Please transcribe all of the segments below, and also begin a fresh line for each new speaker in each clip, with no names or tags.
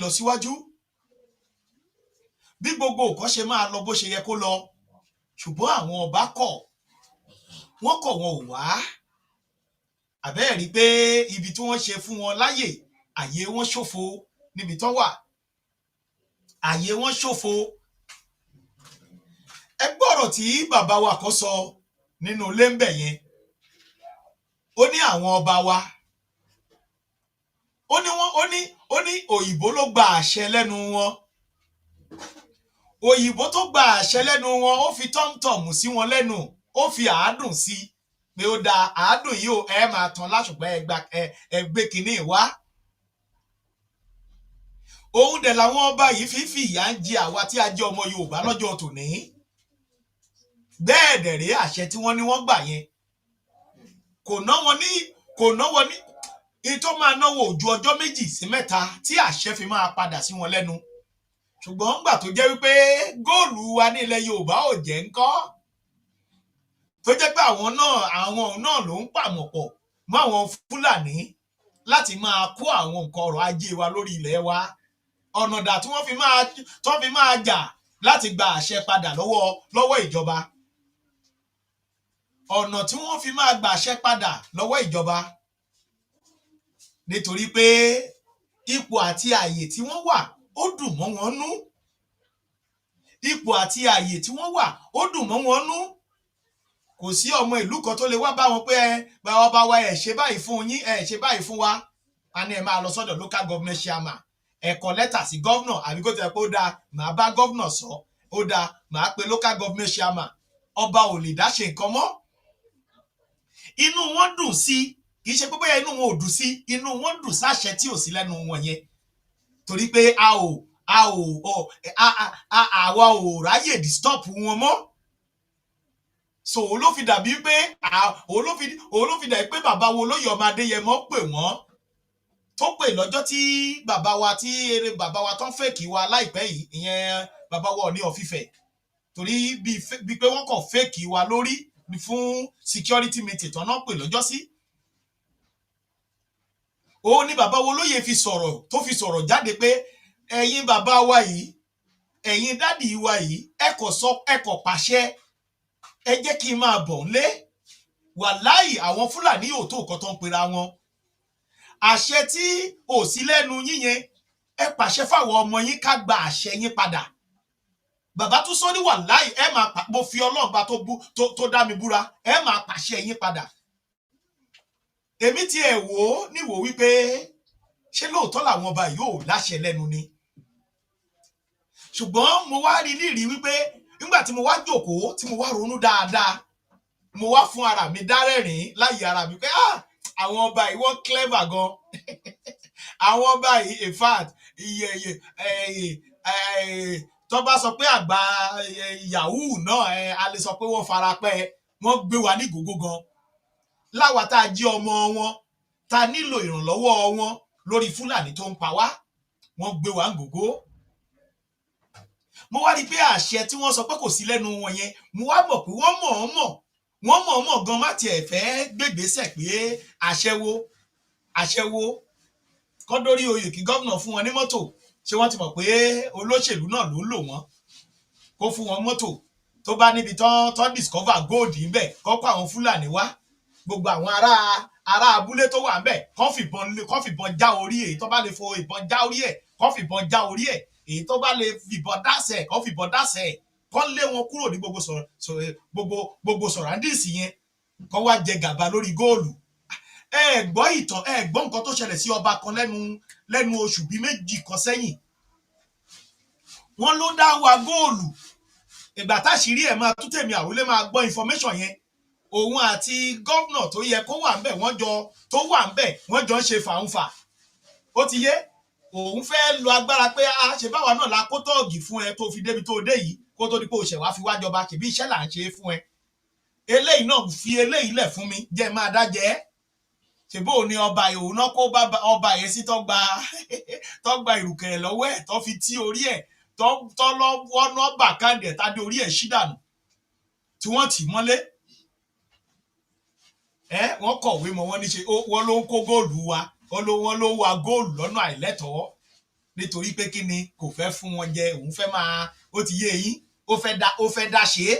Lọ síwájú bí gbogbo nǹkan ṣe máa lọ bó ṣe yẹ kó lọ, ṣùgbọ́n àwọn ọba kọ̀, wọ́n kọ̀, wọn ò wá. Àbẹ́ẹ̀ rí pé ibi tí wọ́n ṣe fún wọn láyè, àyè wọn ṣòfò níbi tán wà, àyè wọn ṣòfò. Ẹ gbọ́ ọ̀rọ̀ tí bàbá wa kan sọ nínú ilé ń bẹ̀ yẹn. Ó ní àwọn ọba wa, ó ní wọ́n, ó ní òyìnbó ló gba àṣẹ lẹ́nu wọn. Òyìnbó tó gba àṣẹ lẹ́nu wọn, ó fi tọ́mtọ̀mù sí wọn lẹ́nu, ó fi àádùn sí i pé ó da àádùn yìí ó, ẹ máa tán láṣùpẹ́, ẹ gba ẹ gbé kinní wá. Òun dẹ̀ làwọn ọba yìí fi ìyà ń jẹ àwa tí a jẹ́ ọmọ Yorùbá lọ́jọ́ tòní. Bẹ́ẹ̀ dẹ̀ rèé, àṣẹ tí wọ́n ní wọ́n gbà yẹn kò ná wọn ní ìtọ́ máa náwó ojú ọjọ́ 2 sí 3 tí àṣẹ fi máa padà sí wọn lẹ́nu. Ṣùgbọ́n ńgbà tó jẹ́ wípé góòlù wa ní ilẹ̀ Yorùbá ò jẹ́ ńkọ́, tó jẹ́ pé àwọn náà ló ń pàmò pọ̀ mọ́ àwọn Fúlàní láti máa kó àwọn nǹkan ọrọ̀ ajé wa lórí ilẹ̀ wa, ọ̀nà dà tí wọ́n fi máa tó fi máa jà láti gba àṣẹ padà lọ́wọ́ ìjọba? Ọ̀nà tí wọ́n fi máa gba àṣẹ padà lọ́wọ́ ìjọba, nítorí pé ipò àti ààyè tí wọ́n wà, ó dùn mọ́ wọn nú. Ipò àti ààyè tí wọ́n wà, ó dùn mọ́ wọn nú. Kò sí ọmọ ìlú kan tó lè wá bá wọn pé ẹ bá wa wa, ẹ ṣe báyìí fún yín, ẹ ṣe báyìí fún wa. A ní ẹ máa lọ sọ́dọ̀ local government chairman, ẹ kọ lẹ́tà sí governor, àbí kó tẹ̀ pé ó dáa, màá bá governor sọ, ó dáa, màá pe local government chairman. Ọba ò lè dá ṣe nǹkan mọ́. Inú wọn dùn sí, kì í ṣe pé bóyá inú wọn ò dùn sí, inú wọn dùn sáṣẹ tí ò sí lẹ́nu wọn yẹn, torí pé a ò a ò ọ a a àwa ò ráyè disturb wọn mọ́. So òun ló fi dàbí pé òun ló fi dàbí pé bàbá wo lóye ọmọ Adéyẹmọ pè wọ́n, tó pè lọ́jọ́ tí bàbá wa, tí eré bàbá wa tó ń fake wa láìpẹ́ yìí, ìyẹn bàbá wa Ọọ̀ni of Ifẹ̀, torí bíi pé wọ́n kàn fake wa lórí fún security meeting tó náà pè lọ́jọ́ sí. Òun ni bàbá wo lóye fi sọ̀rọ̀, tó fi sọ̀rọ̀ jáde pé ẹ̀yin bàbá wa yìí, ẹ̀yin daddy wa yìí, ẹ kò sọ, ẹ kò pàṣẹ, ẹ jẹ́ kí n máa bọ̀ ńlé. Wàláì, àwọn Fúlàní yóò tó nǹkan tó ń pera wọn. Àṣẹ tí ò sí lẹ́nu yín yẹn, ẹ pàṣẹ fáwọn ọmọ yín ká gba àṣẹ yín padà. Bàbá tún sọ ní wàláì, ẹ máa pa, mo fi Ọlọ́ọ̀ba tó bú tó dá mi búra, ẹ máa pàṣẹ yín padà. Èmi tiẹ̀ wò ó níwò wípé ṣé lóòótọ́ làwọn ọba yìí ò láṣẹ lẹ́nu ni? Ṣùgbọ́n mo wá rí nírí wípé nígbà tí mo wá jókòó, tí mo wá ronú dáadáa, mo wá fún ara mi dárẹ́rìn láyé ara mi pé, ah, àwọn ọba yìí, wọ́n clever gan. Àwọn ọba yìí, in fact, iye iye tó bá sọ pé àgbà yahoo náà, a lè sọ pé wọ́n fara pẹ́, wọ́n gbé wa ní gógó gan láwa tá a jí ọmọ wọn, tá a nílò ìrànlọ́wọ́ wọn lórí Fúlàní tó ń pa wá. Wọ́n gbé wa ń gógó. Mo wá rí i pé àṣẹ tí wọ́n sọ pé kò sí lẹ́nu wọn yẹn, mo wá mọ̀ pé wọ́n mọ̀ ọ́n mọ̀, wọ́n mọ̀ ọ́n mọ̀ gan má tiẹ̀ fẹ́ gbégbèsè pé àṣẹ wo, àṣẹ wo kọ́ dórí oyè kí gómìnà fún wọn ní mọ́tò. Ṣé wọ́n ti mọ̀ pé olóṣèlú náà ló ń lò wọ́n kó fún wọn mọ́tò? Tó bá níbi tán discover gold ńbẹ̀, kọ́ kó àwọn Fúlàní wá, gbogbo àwọn ará abúlé tó wà ńbẹ̀, kọ́ fìbọn já orí èyí tó bá lè fo ìbọn já orí ẹ̀, kọ́ fìbọn já orí ẹ̀, èyí tó bá lè fìbọn dásẹ̀, kọ́ fìbọn dásẹ̀ ẹ̀, kọ́ lé wọn kúrò ní gbogbo sọ̀rọ̀ gbogbo surroundings yẹn, kọ́ wá jẹ gàba lórí góòlù. Ẹ gbọ́ ìtàn, ẹ gbọ́ nǹkan tó ṣẹlẹ̀ sí ọba kan lẹ́nu oṣù bíi 2 kan sẹ́yìn. Wọ́n ló dá wa góòlù. Ìgbà táṣìírí ẹ̀ máa tún, tèmi àrólé máa gbọ́ information yẹn, òun àti gómìnà tó yẹ kó wà ńbẹ̀, wọ́n jọ tó wà ńbẹ̀, wọ́n jọ ń ṣe fàǹfà. Ó ti yé òun fẹ́ lo agbára pé a ṣe báwa náà la kó tọ́ọ̀gì fún ẹ tó fi débi tó dé yìí, kó tó di pé o ṣẹ̀ wá fi wá jọba, ṣèbí iṣẹ́ là ń ṣe é fún ẹ. Eléyìí náà, fi eléyìí lẹ̀ fún mi, jẹ́ máa dájẹ́ ẹ́. Ṣèbó ni ọba òun náà kó bá ọba yẹn sí, tó gba ìrùkẹ̀rẹ̀ lọ́wọ́ ẹ̀, tó fi tí orí ẹ̀, tó lọ́wọ́ nọ́mbà káàdì ẹ̀, tádé orí ẹ̀ ṣí dànù, tí wọ́n tì í mọ́lé. Ẹ wọ́n kọ̀wé mọ́, wọ́n ní ṣe wọ́n ló ń kó góòlù wa, wọ́n ló wa góòlù lọ́nà àìlẹ́tọ̀ọ́. Nítorí pé kí ni? Kò fẹ́ fún wọn jẹ, òun fẹ́ máa, ó ti yé yín, ó fẹ́ dá ṣe é.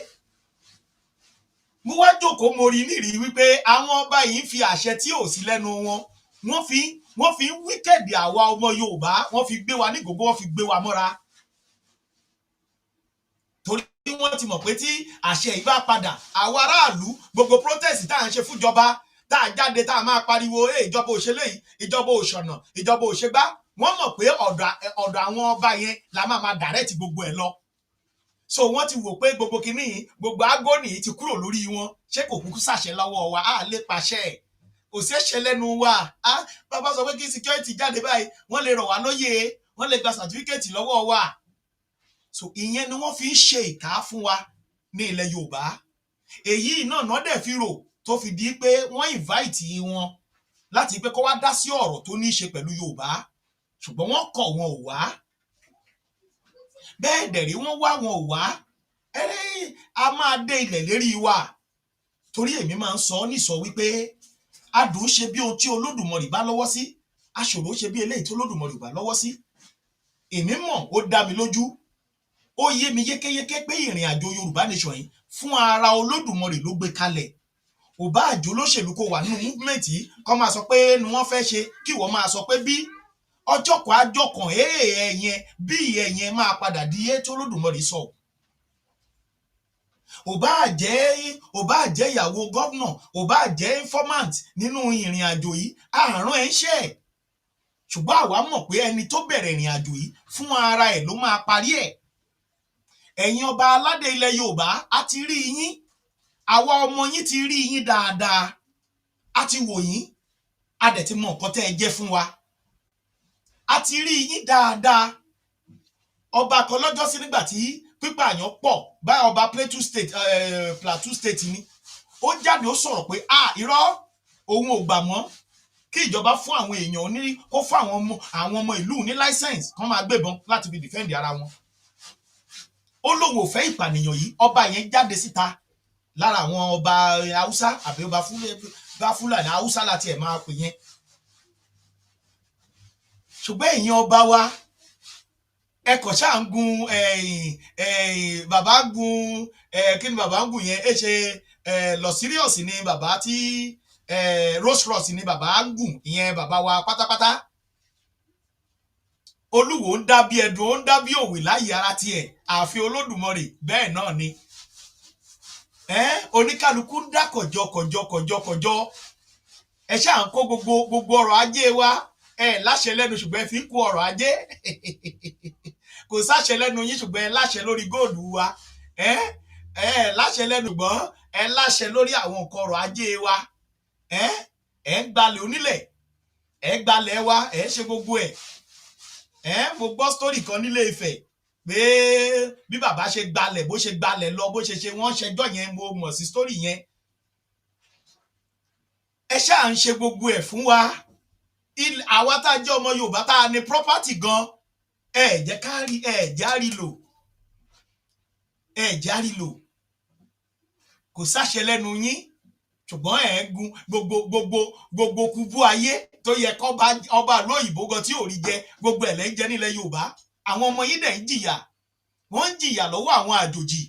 Mo wá jókòó, mo rí nírìí wípé àwọn ọba yìí ń fi àṣẹ tí ò sí lẹ́nu wọn, wọ́n fi ń wicked àwa ọmọ Yorùbá. Wọ́n fi gbé wa ní gògó, wọ́n fi gbé wa mọ́ra, torí wọ́n ti mọ̀ pé tí àṣẹ yìí bá padà, àwa aráàlú, gbogbo protest tá à ń ṣe fúnjọba, tá à jáde, tá à máa pariwo, "Ẹ ìjọba òṣèlè yìí, ìjọba òṣọ̀nà, ìjọba òṣègbà," wọ́n mọ̀ pé ọ̀dọ̀ àwọn ọba yẹn la máa máa direct gbogbo ẹ̀ lọ. So wọ́n ti wò pé gbogbo kinní yìí, gbogbo agony yìí ti kúrò lórí wọn. Ṣé kò kúkú ṣàṣẹ lọ́wọ́ wa? Á lè pàṣẹ, kò ṣẹ̀ṣẹ̀ lẹ́nu wa. Á bàbá sọ pé kí security jáde báyìí, wọ́n lè rọ̀ wá lóyè, wọ́n lè gba certificate lọ́wọ́ wa. So ìyẹn ni wọ́n fi ń ṣe ìkà fún wa ní ilẹ̀ Yorùbá. Èyí náà náà dẹ̀ fi rò tó fi di pé wọ́n invite wọn láti pé kó wá dá sí ọ̀rọ̀ tó ní í ṣe pẹ̀lú Yorùbá, ṣùgbọ́n wọ́n kọ̀, wọn ò wá. Bẹ́ẹ̀ dẹ̀ rí, wọ́n wá, wọn ò wá. Ẹ a máa dé ilẹ̀ lérí wa, torí èmi máa ń sọ ọ́ nìsọ wípé adùn ṣe bí ohun tí Olódùmarè bá lọ́wọ́ sí, aṣòro ṣe bí eléyìí tí Olódùmarè bá lọ́wọ́ sí. Èmi mọ̀, ó dá mi lójú, ó yé mi yékéyéké pé ìrìn àjò Yorùbá Nation yìí, fún ara Olódùmarè ló gbé kalẹ̀. Ò bá àjò olóṣèlú kó wà nínú movement yìí, kó máa sọ pé ni wọ́n fẹ́ ṣe, kí ìwọ máa sọ pé bí ọjọ́ kan àjọ kan ẹ̀yẹn bí ẹ̀yẹn máa padà di é tó Olódùmarè sọ. Ò bá jẹ́ ìyàwó gómìnà, ò bá jẹ́ informant nínú ìrìn àjò yìí, àrùn ẹ̀ ń ṣe ẹ̀, ṣùgbọ́n àwa mọ̀ pé ẹni tó bẹ̀rẹ̀ ìrìn àjò yìí, fún ara ẹ̀ ló máa parí ẹ̀. Ẹ̀yin ọba aládé ilẹ̀ Yorùbá, a ti rí yín, àwa ọmọ yín ti rí yín dáadáa, a ti wò yín, a dẹ̀ ti mọ nǹkan tẹ́ ẹ jẹ́ fún wa. A ti rí yín dáadáa. Ọba kan lọ́jọ́sí, nígbà tí pípààyàn pọ̀ bá ọba Plateau State, Plateau State ni, ó jáde, ó sọ̀rọ̀ pé, "Ah, irọ́, òun ò gbà mọ́ kí ìjọba fún àwọn èèyàn ní, kó fún àwọn ọmọ ìlú ní license kán máa gbébọn láti fi defend ara wọn." Ó lóun ò fẹ́ ìpànìyàn yìí. Ọba yẹn jáde síta lára àwọn ọba Haúsá àbí ọba Fúlàní, Haúsá láti ẹ̀ máa pè yẹn. Ṣùgbọ́n ẹ̀yin ọba wa, ẹ kàn ṣáà ń gun bàbá gun, kí ni bàbá ń gùn yẹn? Ẹ ṣe luxurious ni bàbá tí Rolls Royce ni bàbá ń gùn ìyẹn. Bàbá wa pátápátá, Olúwo ń dá bí ẹdùn, ó ń dá bí òwe láyé ara tiẹ̀, ààfin Olódùmarè. Bẹ́ẹ̀ náà ni oníkálukú ń dá kọjọ kọjọ kọjọ kọjọ. Ẹ ṣáà ń kó gbogbo ọrọ̀ ajé wa. Ẹ láṣẹ lẹ́nu, ṣùgbọ́n ẹ fi ń kó ọrọ̀ ajé. Kò sáṣẹ lẹ́nu yín, ṣùgbọ́n ẹ láṣẹ lórí gold wa. Ẹ láṣẹ lẹ́nu, gbọ́n ẹ láṣẹ lórí àwọn nǹkan ọrọ̀ ajé wa. Ẹ ń gbalẹ̀ onílẹ̀, ẹ gbalẹ̀ wa, ẹ ṣe gbogbo ẹ̀. Mo gbọ́ story kan nílé Ifẹ̀ pé bí bàbá ṣe gbalẹ̀, bó ṣe gbalẹ̀ lọ, bó ṣe ṣe, wọ́n ṣẹjọ́ yẹn. Mo mọ̀ sí story yẹn. Ẹ ṣáà ń ṣe gbogbo ẹ̀ fún wa. Àwa tá a jẹ́ ọmọ Yorùbá, tá a ní property gan, ẹ jẹ́ ká rí, ẹ jẹ́ á rí lò, ẹ jẹ́ á rí lò. Kò sáṣẹ lẹ́nu yín, ṣùgbọ́n ẹ̀ ń gun gbogbo kubú ayé tó yẹ kọ́ba ọba ìlú òyìnbó gan tí ò rí jẹ, gbogbo ẹ̀ lẹ́ ń jẹ nílẹ̀ Yorùbá. Àwọn ọmọ yín dẹ̀ ń jìyà, wọ́n ń jìyà lọ́wọ́ àwọn àjòjì,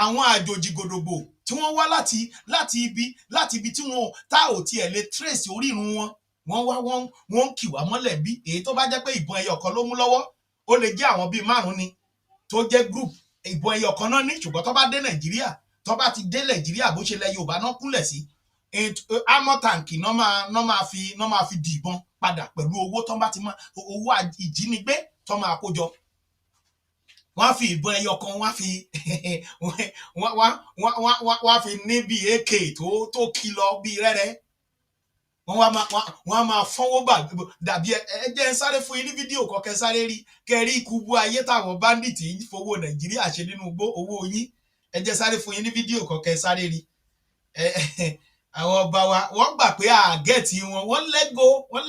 àwọn àjòjì gòdògbò tí wọ́n wá láti ibi tí wọn tá ò tiẹ̀ lè trace orírun wọn. Wọ́n wá, wọ́n ń kì wá mọ́lẹ̀. Bí èyí tó bá jẹ́ pé ìbọn ẹyọ kan ló mú lọ́wọ́, ó lè jẹ́ àwọn bíi márùn-ún ni tó jẹ́ group, ìbọn ẹyọ kan náà ní, ṣùgbọ́n tó bá dé Nàìjíríà, tó bá ti dé Nàìjíríà, bó ṣe lẹ Yorùbá náà kúnlẹ̀ sí, armor tank náà máa fi dìbọn padà pẹ̀lú owó tó bá ti máa, owó ìjínigbé tó máa kó jọ. Wọ́n á fi ìbọn ẹyọ kan, wọ́n á fi ní bíi AK tó kí lọ bíi rẹ́rẹ́. Wọ́n á máa fọ́nwó bà dàbí. Ẹ jẹ́ ń sáré fún yín ní fídíò kan, kẹ́ sáré rí, kẹ́ rí ikú bú ayé táwọn bandit ń fowó Nàìjíríà ṣe nínú igbó, owó yín. Ẹ jẹ́ sáré fún yín ní fídíò kan, kẹ́ sáré rí. Àwọn ọba wa, wọ́n gbà pé àgẹ́ẹ̀tì wọn, wọ́n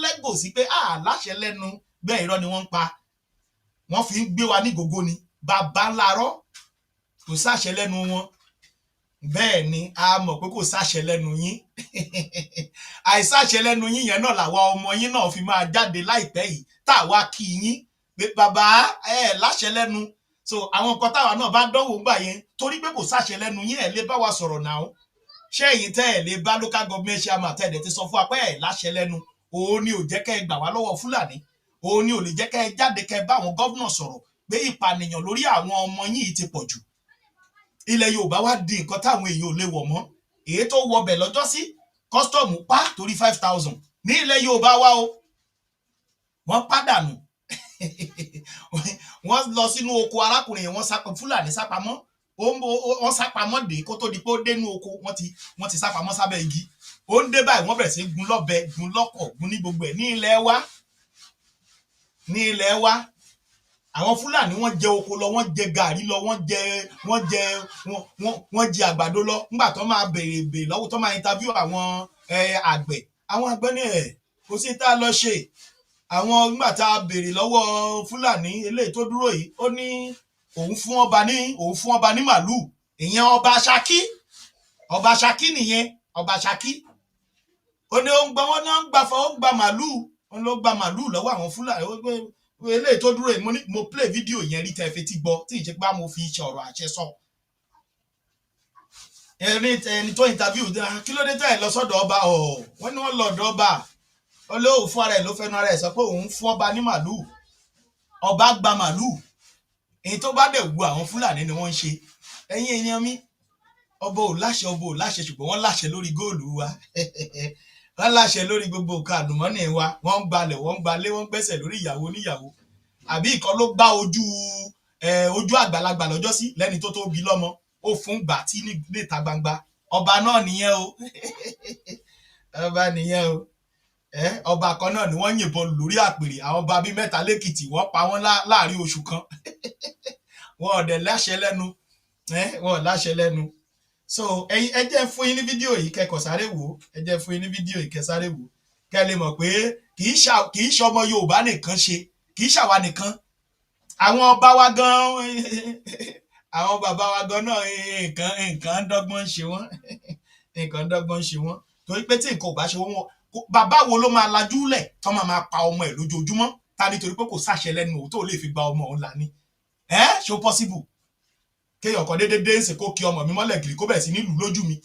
lẹ́gò sí pé àláṣẹ lẹ́nu. Bẹ́ẹ̀ irọ́ ni wọ́n ń pa, wọ́n fi ń gbé wa ní gògó ni. Bàbá ńlá rọ́, kò sáṣẹ lẹ́nu wọn. Bẹ́ẹ̀ ni a mọ̀ pé kò sáṣẹ lẹ́nu yín. Àìsáṣẹ lẹ́nu yín yẹn náà làwa ọmọ yín náà fi máa jáde láìpẹ́ yìí, tá a wá kí yín. Pé bàbá ẹ láṣẹ lẹ́nu. So àwọn nǹkan táwa náà bá dánwò ńgbà yẹn, torí pé kò sáṣẹ lẹ́nu yín, ẹ̀ lè bá wa sọ̀rọ̀ náà. Ṣé ẹ̀yin tẹ́ ẹ̀ lè bá local government chairman tẹ́ ẹ̀ dẹ̀ ti sọ fún wa pé ẹ̀ láṣẹ lẹ́nu, òun ni ò jẹ́ kẹ́ ẹ gbà wá lọ́wọ́ Fúlàní, òun ni ò lè jẹ́ kẹ́ ẹ jáde kẹ́ ẹ bá àwọn gómìnà sọ̀rọ̀ pé ìpànìyàn lórí àwọn ọmọ yín ti pọ̀ jù? Ilẹ̀ Yorùbá wá di nǹkan táwọn èèyàn ò lè wọ̀ mọ́. Èyí tó wọbẹ̀ lọ́jọ́ sí custom pa torí 5,000 ní ilẹ̀ Yorùbá wa o, wọ́n pàdánù. Wọ́n lọ sínú oko arákùnrin yẹn, wọ́n sá Fúlàní sápamọ́, wọ́n sápamọ́ dé. Kó tó di pé ó dénú oko, wọ́n ti sápamọ́ sábẹ́ igi. Ó ń dé báyìí, wọ́n bẹ̀rẹ̀ sí í gun lọ́bẹ, gun lọ́kọ̀, gun ní gbogbo ẹ̀ ní ilẹ̀ wa, ní ilẹ̀ wa. Àwọn Fúlàní, wọ́n jẹ oko lọ, wọ́n jẹ gàrí lọ, wọ́n jẹ àgbàdo lọ. Nígbà tó máa béèrè béèrè lọ́wọ́, tó máa interview àwọn àgbẹ̀, àwọn àgbẹ̀ ní ẹ̀ kò sí tá a lọ ṣe àwọn. Nígbà tá a béèrè lọ́wọ́ Fúlàní eléyìí tó dúró yìí, ó ní òun fún ọba ní màlúù. Ìyẹn ọba Ṣakí, ọba Ṣakí nìyẹn, ọba Ṣakí. Ó ní ó ń gbọ́ wọn náà ń gbà fọ, ó ń gba màlúù, ó ló gba màlúù lọ́wọ́ àwọn Fúlàní. Ó gbé eléyìí tó dúró yìí. Mo ní mo play fídíò yẹn rí tẹ́ fetí gbọ́, tí ìṣe pé mo fi ṣọ̀rọ̀ àṣẹ sọ. Ẹni tó interview, kí ló dé tẹ́ ẹ lọ sọ́dọ̀ ọba? Ọ̀ wọ́n ní wọ́n lọ ọ̀dọ̀ ọba, olóhùn fún ara ẹ̀ ló fẹnu ara ẹ̀ sọ pé òun fún ọba ní màlúù, ọba gba màlúù. Èyí tó bá dẹ̀ wu àwọn Fúlàní ni wọ́n ń ṣe. Ẹ̀yin èèyàn mi, ọba ò láṣẹ, ọba ò láṣẹ, ṣùgbọ́n wọ́n láṣẹ lórí góòlù wa, wọ́n láṣẹ lórí gbogbo nǹkan àlùmọ́nì wa. Wọ́n ń gbalẹ̀, wọ́n ń gbalé, wọ́n ń gbẹ́sẹ̀ lórí ìyàwó oníyàwó. Àbí ìkan ló gbá ojú àgbàlagbà lọ́jọ́sí lẹ́ni tó tó bí lọ́mọ, ó fún gbà tí níta gbangba. Ọba náà nìyẹn o, ọba nìyẹn o. Ọba kan náà ni wọ́n yìnbọn lórí àpèrè. Àwọn ọba bíi mẹ́ta lẹ́kìtì, wọ́n pa wọ́n láàrin oṣù kan. Wọn ò dẹ̀ láṣẹ lẹ́nu, wọn ò láṣẹ lẹ́nu. So ẹ̀yin, ẹ jẹ́ fún yín ní fídíò yìí kẹ́kọ̀ọ́ sáré wò ó. Ẹ jẹ́ fún yín ní fídíò yìí kẹ́ sáré wò ó, kẹ́ lè mọ̀ pé kì í ṣọmọ Yorùbá nìkan ṣe, kì í ṣàwa nìkan. Àwọn ọba wa gan, àwọn bàbá wa gan náà, nǹkan ń dọ́gbọ́n ṣe wọ́n, nǹkan ń dọ́gbọ́n ṣe wọ́n. Torí pé tí nǹkan ò bá ṣe wọ́n, bàbá wo ló máa lajú lẹ̀ tán máa máa pa ọmọ ẹ̀ lójoojúmọ́? Ta nítorí pé kò sáṣẹ lẹ́nu òun tó lè fi gba ọmọ òun là ní ẹ́? Ṣó possible kéèyàn kan déédéé dé ń kó kí ọmọ mi mọ́lẹ̀ gírí, kó bẹ̀rẹ̀ sí ní lù lójú mi,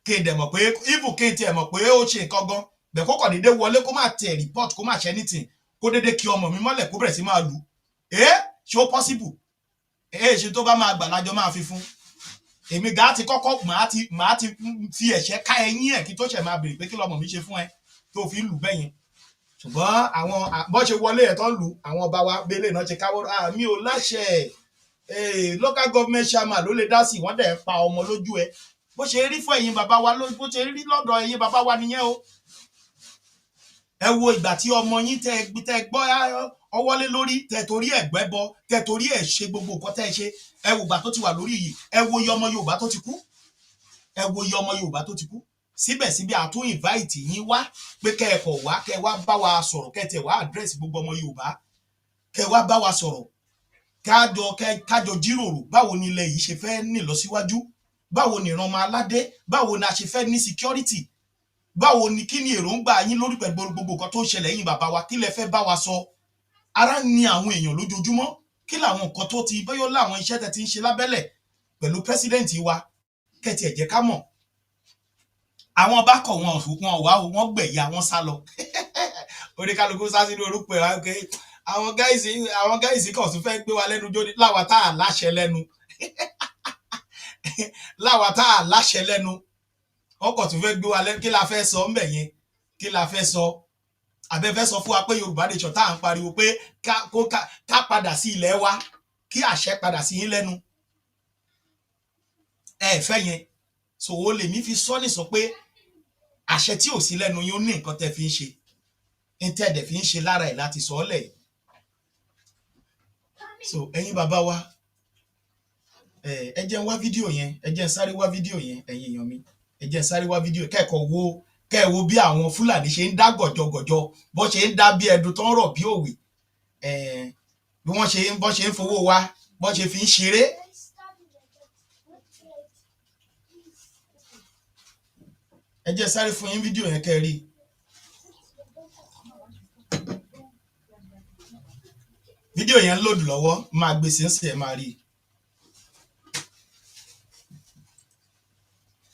kí n dẹ̀ mọ̀ pé even kí n tiẹ̀ mọ̀ pé ó ṣe nǹkan gan bẹ̀, kó kàn déédéé wọlé, kó má tiẹ̀ report, kó má ṣe anything, kó déédéé kí ọmọ mi mọ́lẹ̀, kó bẹ̀rẹ̀ sí máa lù ẹ́? Ṣó possible? Ẹ ṣe tó bá máa gbà lájọ máa fi fún èmi gà á ti kọ́kọ́ màá ti fi ẹ̀ṣẹ́ ká ẹyín ẹ̀ kí tó ṣẹ̀ máa béèrè pé kí lọmọ mi ṣe fún ẹ tó fi ń lù bẹ́yẹn. Ṣùgbọ́n àwọn bọ́n ṣe wọlé ẹ̀ tó ń lù àwọn ọba wa bẹ́lẹ̀ náà ṣe káwọ́ mi ò láṣẹ. Local government chairman ló lè dá sí. Wọ́n dẹ̀ ń pa ọmọ lójú ẹ. Bó ṣe rí fún ẹ̀yin bàbá wa, bó ṣe rí lọ́dọ̀ ẹ̀yin bàbá wa nìyẹn o. Ẹ wo ìgbà tí ọmọ yín tẹ gbọ́ ọwọ́ lé lórí, tẹ torí ẹ̀ gbẹ́bọ, tẹ torí ẹ̀ ṣe gbogbo nǹkan tẹ́ ẹ ṣe. Ẹ wo ìgbà tó ti wà lórí yìí. Ẹ wo iye ọmọ Yorùbá tó ti kú, ẹ wo iye ọmọ Yorùbá tó ti kú. Síbẹ̀síbẹ̀, a tún invite yín wá pé kẹ́ ẹ kọ̀ wá, kẹ́ ẹ wá bá wa sọ̀rọ̀, kẹ́ ẹ tiẹ̀ wá address gbogbo ọmọ Yorùbá, kẹ́ ẹ wá bá wa sọ̀rọ̀, kájọ jíròrò báwo ni ilẹ̀ yìí ṣe fẹ́ ní ìlọsíwájú, báwo ni ìran ọmọ aládé, báwo ni a ṣe fẹ́ ní security, báwo ni, kí ni èròǹgbà yín lórí pẹ̀lú gbogbo nǹkan tó ń ṣẹlẹ̀ yín bàbá wa, kí lẹ fẹ́ bá wa sọ? Ara ń ni àwọn èèyàn lójoojúmọ́. Kí làwọn nǹkan tó ti bóyá láwọn iṣẹ́ tẹ́ ti ń ṣe lábẹ́lẹ̀ pẹ̀lú president wa, kẹ́tì ẹ̀ jẹ́ ká mọ̀. Àwọn bá kọ̀, wọn wọn wá o, wọ́n gbẹ̀yà wọn sá lọ. Oníkálukú sá sínú orúkọ ẹ̀ wá pé àwọn guys kan tún fẹ́ gbé wa lẹ́nu jó láwa tá a láṣẹ lẹ́nu, láwa tá a láṣẹ lẹ́nu. Wọ́n kàn tún fẹ́ gbé wa lẹ́nu. Kí la fẹ́ sọ ńbẹ̀ yẹn? Kí la fẹ́ sọ? Àbẹ fẹ́ sọ fún wa pé Yorùbá nation tá à ń pariwo pé ká padà sí ilẹ̀ wa, kí àṣẹ padà sí yín lẹ́nu, ẹ fẹ́ yẹn? So ó lèmi fi sọ ní sọ pé àṣẹ tí ò sí lẹ́nu yín, ó ní nǹkan tẹ́ fi ń ṣe, ní tẹ́ dẹ̀ fi ń ṣe lára ẹ̀ láti sọ ọ́ lẹ̀ yìí. So ẹ̀yin bàbá wa, ẹ jẹ́ ń wá fídíò yẹn, ẹ jẹ́ ń sáré wá fídíò yẹn. Ẹ̀yin èèyàn mi, ẹ jẹ́ ń sáré wá fídíò kẹ́kọ̀ọ́ wo, kẹ́ ẹ wo bí àwọn Fúlàní ṣe ń dá gọ̀jọgọ̀jọ, bó ṣe ń dá bí ẹdun tó ń rọ̀ bí òwe, bí wọ́n ṣe ń bó ṣe ń fowó wa, bó ṣe fi ń ṣeré. Ẹ jẹ́ sáré fún yín fídíò yẹn kẹ́ ẹ rí i. Fídíò yẹn ń load lọ́wọ́, máa gbé sí ń sìn, ẹ máa rí i.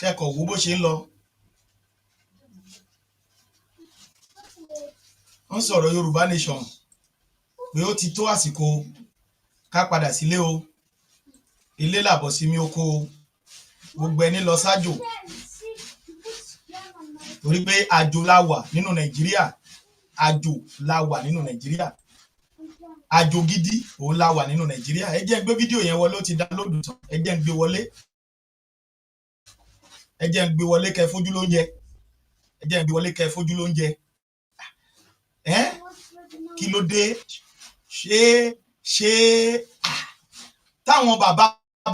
Kẹ́kọ̀ọ́ wo bó ṣe ń lọ. Wọ́n sọ̀rọ̀ Yorùbá Nation pé ó ti tó àsìkò ká padà sílé o. Ilé làbọ̀ sí mi oko o. Gbogbo ẹni lọ sájò torí pé àjò la wà nínú Nàìjíríà. Àjò la wà nínú Nàìjíríà. Àjò gidi òun la wà nínú Nàìjíríà. Ẹ jẹ́ n gbé fídíò yẹn wọlé, ó ti download tán. Ẹ jẹ́ n gbé wọlé. Ẹ jẹ́ n gbé wọlé kẹ́ fojú lóúnjẹ. Ẹ jẹ́ n gbé wọlé kẹ́ fojú lóúnjẹ. Ẹ́, kí ló dé? Ṣé táwọn bàbá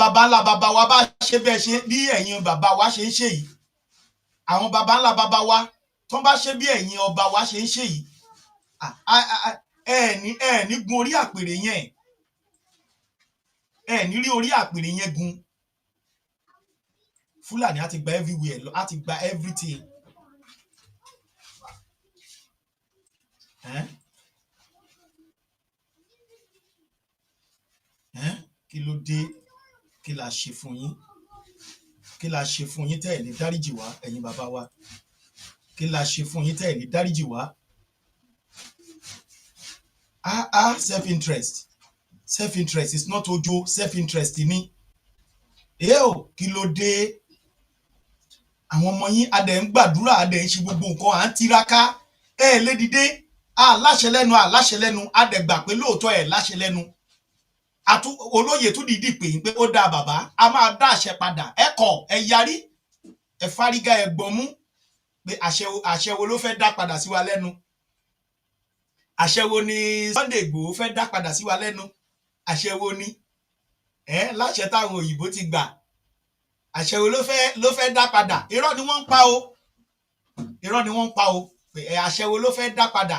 bàbá ńlá bàbá wa bá ṣe bẹ́ẹ̀, ṣe bí ẹ̀yin bàbá wa ṣe ń ṣe yìí, àwọn bàbá ńlá bàbá wa tó bá ṣe bí ẹ̀yin ọba wa ṣe ń ṣe yìí, ẹ ní gun orí àpèrè yẹn, ẹ ní rí orí àpèrè yẹn gun. Fúlàní á ti gba everywhere lọ, á ti gba everything. Ẹ́n? Ẹ́n? Kí ló dé? Kí la ṣe fún yín? Kí la ṣe fún yín tẹ́ ẹ̀ ní dáríjì wá, ẹ̀yin bàbá wa? Kí la ṣe fún yín tẹ́ ẹ̀ ní dáríjì wá? Ah ah, self-interest. Self-interest is not ojo, self-interest ni. Ẹ ò, kí ló dé? Àwọn ọmọ yín, a dẹ̀ ń gbàdúrà, a dẹ̀ ń ṣe gbogbo nǹkan, à ń tiraka. Ẹ lè dìde, a láṣẹ lẹ́nu, a láṣẹ lẹ́nu, a dẹ̀ gbà pé lóòótọ́ ẹ̀ láṣẹ lẹ́nu. Àtú olóyè tún dìídì pè yín pé ó dáa bàbá, a máa dá àṣẹ padà. Ẹ kọ̀, ẹ yarí, ẹ fárígá, ẹ gbọ̀nmú pé àṣẹ wo ló fẹ́ dá padà sí wa lẹ́nu? Àṣẹ wo ni Sunday Igboho fẹ́ dá padà sí wa lẹ́nu? Àṣẹ wo ni? Ẹ láṣẹ táwọn òyìnbó ti gbà. Àṣẹ wo ló fẹ́ dá padà? Irọ́ ni wọ́n ń pa o. Irọ́ ni wọ́n ń pa o. Ẹ àṣẹ wo ló fẹ́ dá padà?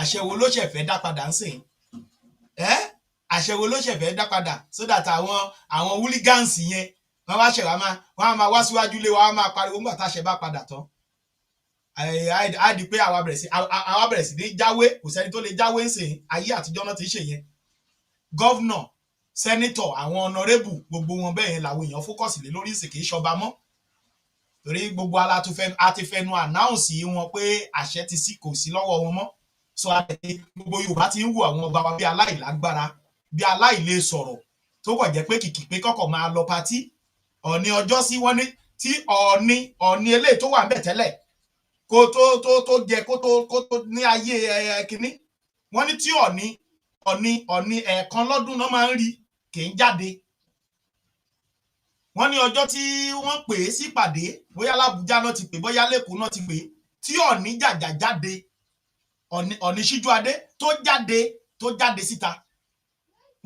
Àṣẹ wo ló ṣẹ̀ fẹ́ dá padà ń sìn? Ẹ àṣẹ wo ló ṣẹ̀ fẹ́ dá padà? So that àwọn hooligans yẹn, wọ́n wá ṣẹ̀ wá máa wọ́n á máa wá síwájú ilé wa, wọ́n á máa pariwo nígbà táṣẹ bá padà tán. Á di pé àwa bẹ̀rẹ̀ sí ní jáwé, kò sẹ́ni tó lè jáwé ń sìn. Ayé àtijọ́ náà ti ń ṣe yẹn. Governor, senator, àwọn honourable, gbogbo wọn bẹ́ẹ̀ yẹn làwọn èèyàn focus lé lórí ìsìn, kì í ṣọba mọ́. Torí gbogbo ala a ti fẹnu announce wọn pé àṣẹ ti sí, kò sí lọ́wọ́ wọn mọ́. So àti gbogbo Yorùbá ti ń wo àwọn ọba wa bí aláìlágbára, bí aláìlè sọ̀rọ̀, tó kàn jẹ́ pé kìkì pé kọ́kọ́ máa lọ party. Ọ̀ọ̀ni ọjọ́ sí wọ́n ní tí Ọ̀ọ̀ni eléyìí tó wà ńbẹ̀ tẹ́lẹ̀ kó tó jẹ kó tó ní ayé ẹ kínní. Wọ́n ní tí Ọ̀ọ̀ni ẹ̀ẹ̀kan lọ́dún náà máa ń rí, kì í jáde. Wọ́n ní ọjọ́ tí wọ́n pè é sípàdé, bóyá l'Ábùjá náà ti pè, bóyá l'Ékòó náà ti pè é, tí Ọ̀ọ̀ni jàjà jáde, Ọ̀ọ̀ni Síjúadé tó jáde síta.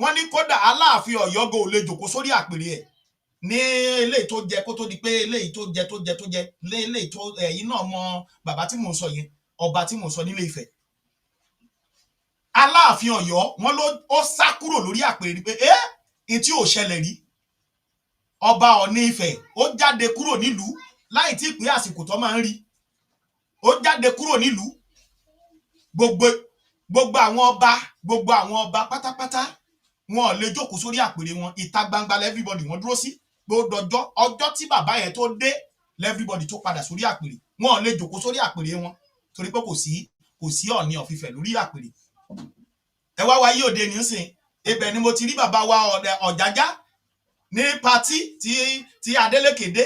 Wọ́n ní kódà Aláàfin Ọ̀yọ́ go ò lè jòkó sórí àpèrè ẹ̀ ní eléyìí tó jẹ kó tó di pé eléyìí tó jẹ lé eléyìí tó ẹ̀yin náà mọ bàbá tí mò ń sọ yẹn, ọba tí mò ń sọ nílé Ifẹ̀. Aláàfin Ọ̀yọ́, wọ́n ló ó sá kúrò lórí àpèrè pé ẹ ní tí ò ṣẹlẹ̀ rí. Ọba Ọ̀ọ̀ni Ifẹ̀ ó jáde kúrò nílùú láì tí ì pé àsìkò tó máa ń rí. Ó jáde kúrò nílùú. Gbogbo àwọn ọba pátápátá, wọn ò lè jókòó sórí àpèrè wọn. Ìta gbangba everybody wọ́n dúró sí. Gbogbo ọjọ́ tí bàbá yẹn tó dé, everybody tó padà sórí àpèrè. Wọn ò lè jókòó sórí àpèrè wọn torí pé kò sí Ọ̀ọ̀ni of Ifẹ̀ lórí àpèrè. Ẹ wá wáyé òde nísìn, ibẹ̀ ni mo ti rí bàbá wa Ọ̀jájá ní party tí Adeleke dé.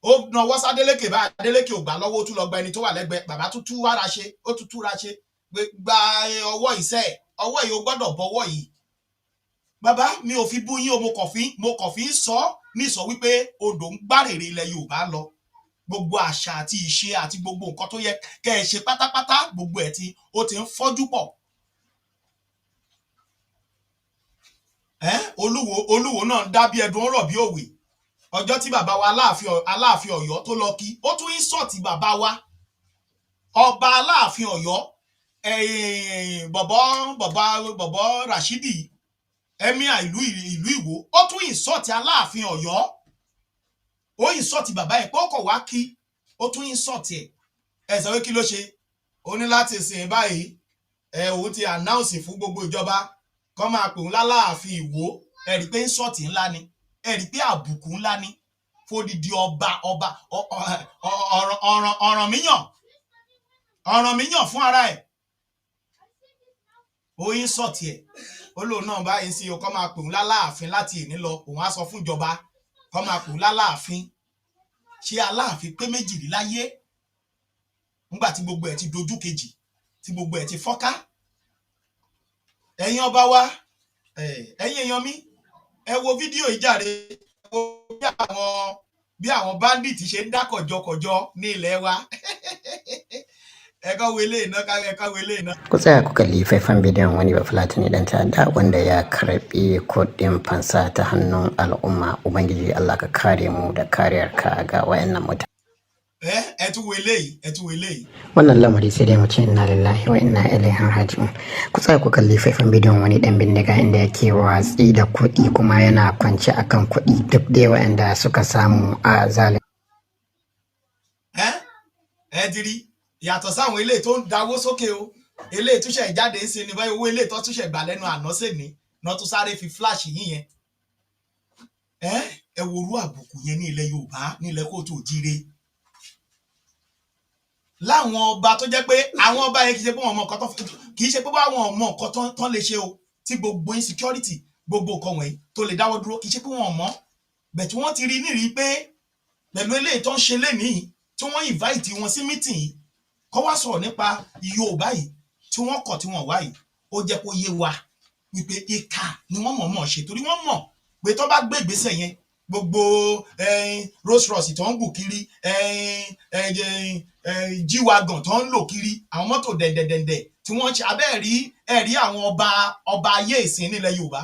Ó nawọ́ sí Adeleke bá Adeleke ò gbà lọ́wọ́, ó tún lọ gba ẹni tó wà lẹ́gbẹ̀ẹ́. Bàbá tún tú wára ṣe, ó tún túra ṣe pé gba ọwọ́ ìṣe ọwọ́ yìí, ó gbọ́dọ̀ bọ́wọ́ yìí. Bàbá mi ò fi bú yín o, mo kàn fi ń sọ ní sọ wípé odò ń gbárèrè ilẹ̀ Yorùbá lọ. Gbogbo àṣà àti ìṣe àti gbogbo nǹkan tó yẹ kẹ́ ẹ ṣe pátápátá, gbogbo ẹ̀ tí ó ti ń fọ́jú pọ̀. Olúwo náà ń dá bí ẹdun, ó rọ̀ bí òwe. Ọjọ́ tí bàbá wa Aláàfin Ọ̀yọ́ tó lọ kí, ó tún insult bàbá wa ọba Aláàfin Ọ̀yọ́, bọ̀bọ̀ Rashidi, emir ìlú Ìwó. Ó tún insult Aláàfin Ọ̀yọ́, ó insult bàbá yẹn pé ó kọ̀ wá kí, ó tún insult ẹ̀. Ẹ sọ pé kí ló ṣe? Ó ní láti sìn báyìí, ẹ òun ti announce fún gbogbo ìjọba. Kọ́ máa pè òun láláàfin Ìwó. Ẹ rí i pé insult ńlá ni. Ẹ rí i pé àbùkù ńlá ni fódìdí ọba Ọ̀rànmíyàn, Ọ̀rànmíyàn fún ara ẹ̀. Ó insult ẹ̀. Ó lóun náà báyìí sí o, kọ́ máa pè òun láláàfin láti ìní lọ. Òun á sọ fún ìjọba kọ́ máa pè òun láláàfin. Ṣé Aláàfin pé méjìléláyé nígbà tí gbogbo ẹ̀ ti dojú kejì, tí gbogbo ẹ̀ ti fọ́ká? Ẹ̀yin ọba wa, ẹ̀yin èèyàn mi, ẹ wo fídíò yìí jàre. Ẹ wo bí àwọn bandit ṣe ń dá kọ̀jọkọ̀jọ ní ilẹ̀ wa. Ẹ kọ́ wo eléyìí náà, ẹ kọ́ wo eléyìí náà.
Ku tsaya ku kalli faifan bidiyon wani Bafulatani dan ta'adda wanda ya karbi kuɗin fansa ta hannun al'umma. Ubangiji Allah, ka kare mu da kariyarka ga wayannan mutane.
Ẹ tún wo eléyìí, ẹ tún wo eléyìí.
Wannan lamari sai dai mu ce inna lillahi wa inna ilaihi raji'un. Ku tsaya ku kalli faifan bidiyon wani dan bindiga inda yake watsi da kuɗi kuma yana kwance akan kuɗi, duk dai wayanda suka samu a zalin
Ẹ ti rí yàtọ̀ sáwọn eléyìí tó ń dáwó sókè o. Eléyìí túnṣe jáde ń sin ní báyìí, owó eléyìí tó túnṣe gbà lẹ́nu àná sèní náà tún sáré fi flash yín yẹn. Ẹ wo orú àbùkù yẹn ní ilẹ̀ Yorùbá, ní ilẹ̀ kóòtù òjíire, láwọn ọba tó jẹ́ pé àwọn ọba yẹn kì í ṣe pé wọn mọ nǹkan tó, kì í ṣe pé wọn mọ nǹkan tán lè ṣe o, tí gbogbo insecurity, gbogbo nǹkan wọ̀nyí tó lè dáwọ́ dúró. Kì í ṣe pé wọn mọ̀ bẹ̀ tí wọ́n ti rí nírìí pé pẹ̀lú eléyìí tó ń ṣe lénìí, tí wọ́n invite wọn sí meeting yìí kọ́ wá sọ̀rọ̀ nípa Yorùbá yìí, tí wọ́n kọ̀ tí wọ́n wá yìí, ó jẹ́ kó yé wa wípé ìkà ni wọ́n mọ̀ọ́mọ̀ ṣe, torí wọ́n mọ̀ pé tó bá gbé ìgbésẹ̀ yẹn, gbogbo Rolls Royce tó ń gùn kiri, G-Wagon tó ń lò kiri, àwọn mọ́tò dẹ̀ndẹ̀dẹ̀ndẹ̀ tí wọ́n ń ṣe abẹ́ rí. Ẹ rí àwọn ọba ayé ìsìn nílẹ̀ Yorùbá,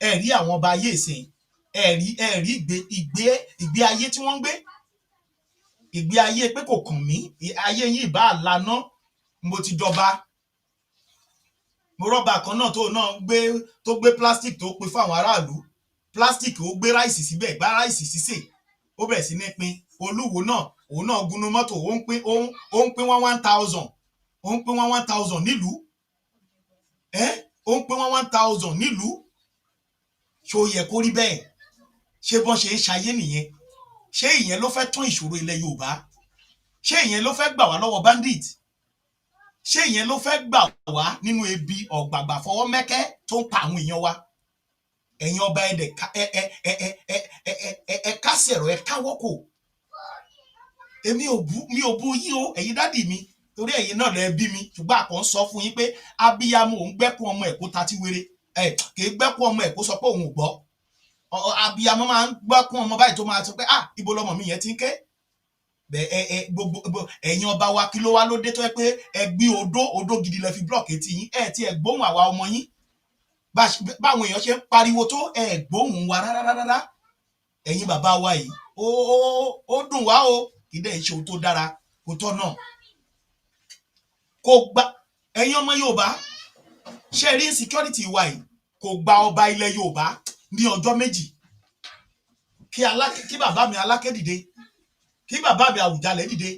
ẹ rí àwọn ọba ayé ìsìn, ẹ rí ìgbé ayé tí wọ́n ń gbé, ìgbé ayé pé kò kàn mí, ayé yín ìbá laná, mo ti dọba. Mo rọ́bà kan náà tó náà gbé, tó gbé plastic tó pin fún àwọn aráàlú, plastic ó gbé rice síbẹ̀, gbá rice sísè, ó bẹ̀rẹ̀ sí ní pín. Olúwo náà, òun náà gúnú mọ́tò, ó ń pín one one thousand, ó ń pín one one thousand nílùú. Ẹ́ ó ń pín one one thousand nílùú. Ṣó yẹ kó rí bẹ́ẹ̀? Ṣé bọ́n ṣe ń ṣayé nìyẹn? Ṣé ìyẹn ló fẹ́ tán ìṣòro ilẹ̀ Yorùbá? Ṣé ìyẹn ló fẹ́ gbà wá lọ́wọ́ bandit? Ṣé ìyẹn ló fẹ́ gbà wá nínú ebi ọ̀gbàgbà fọwọ́ mẹ́kẹ́ tó ń pa àwọn èèyàn wa? Ẹ̀yin ọba, ẹ̀dẹ̀ ẹ ẹ ẹ ẹ ẹ ẹ ẹ ẹ ẹ kásẹ̀rọ̀, ẹ káwọ́ kò. Èmi ò bú, mi ò bú yín o, ẹ̀yin daddy mi, torí ẹ̀yin náà lẹ bí mi. Ṣùgbọ́n àkọ́ ń sọ fún yín pé abiyamọ òun gbẹ́kún ọmọ ẹ̀ kó tatí wéré, ẹ̀ kì í gbẹ́kún ọmọ ẹ̀ kó sọ pé òun ò gbọ́. Abiyamọ máa ń gbẹ́kún ọmọ báyìí tó máa sọ pé, "Ah, ibo lọmọ mi yẹn ti ń ké?" Bẹ ẹ ẹ gbogbo ẹ̀yin ọba wa, kí ló wá ló dé tó yẹ pé ẹ gbé odó, odó gidi lẹ fi block etí yín? Ẹ tí ẹ gbóhùn àwa ọmọ yín. Báwọn èèyàn ṣe ń pariwo tó, ẹ gbóhùn wa rárá rárá. Ẹ̀yin bàbá wa yìí, ó dùn wá o. Kì í dẹ̀ ṣe ohun tó dára, kò tọ́ náà kò gba. Ẹ̀yin ọmọ Yorùbá, ṣe rí insecurity wa yìí, kò gba ọba ilẹ̀ Yorùbá ní ọjọ́ 2 kí bàbá mi Aláké dìde, kí bàbá mi Àwùjalẹ̀ dìde,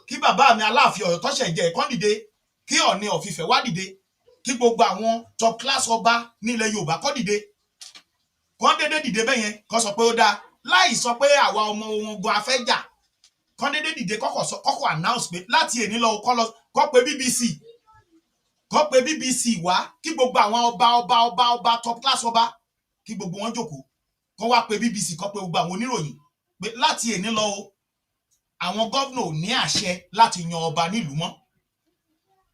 kí bàbá mi Aláàfin Ọ̀yọ́ tọ́ṣẹ̀ jẹ ẹ̀kọ́ dìde, kí Ọọ̀ni of Ifẹ̀ wá dìde, kí gbogbo àwọn top class ọba ní ilẹ̀ Yorùbá kọ́ dìde, kọ́ dédé dìde bẹ́yẹn, kọ́ sọ pé ó dáa, láì sọ pé àwa ọmọ wọn gan afẹ́ jà. Kọ́ dédé dìde, kọ́kọ́ sọ, kọ́kọ́ announce pé láti èní lọ, kọ́ lọ kọ́ pé BBC, kọ́ pé BBC wá, kí gbogbo àwọn ọba ọba ọba ọba, top class ọba, kí gbogbo wọn jókòó, kọ́ wá pé BBC, kọ́ pé gbogbo àwọn oníròyìn pé láti èní lọ o, àwọn gómìnà ò ní àṣẹ láti yan ọba nílùú mọ́,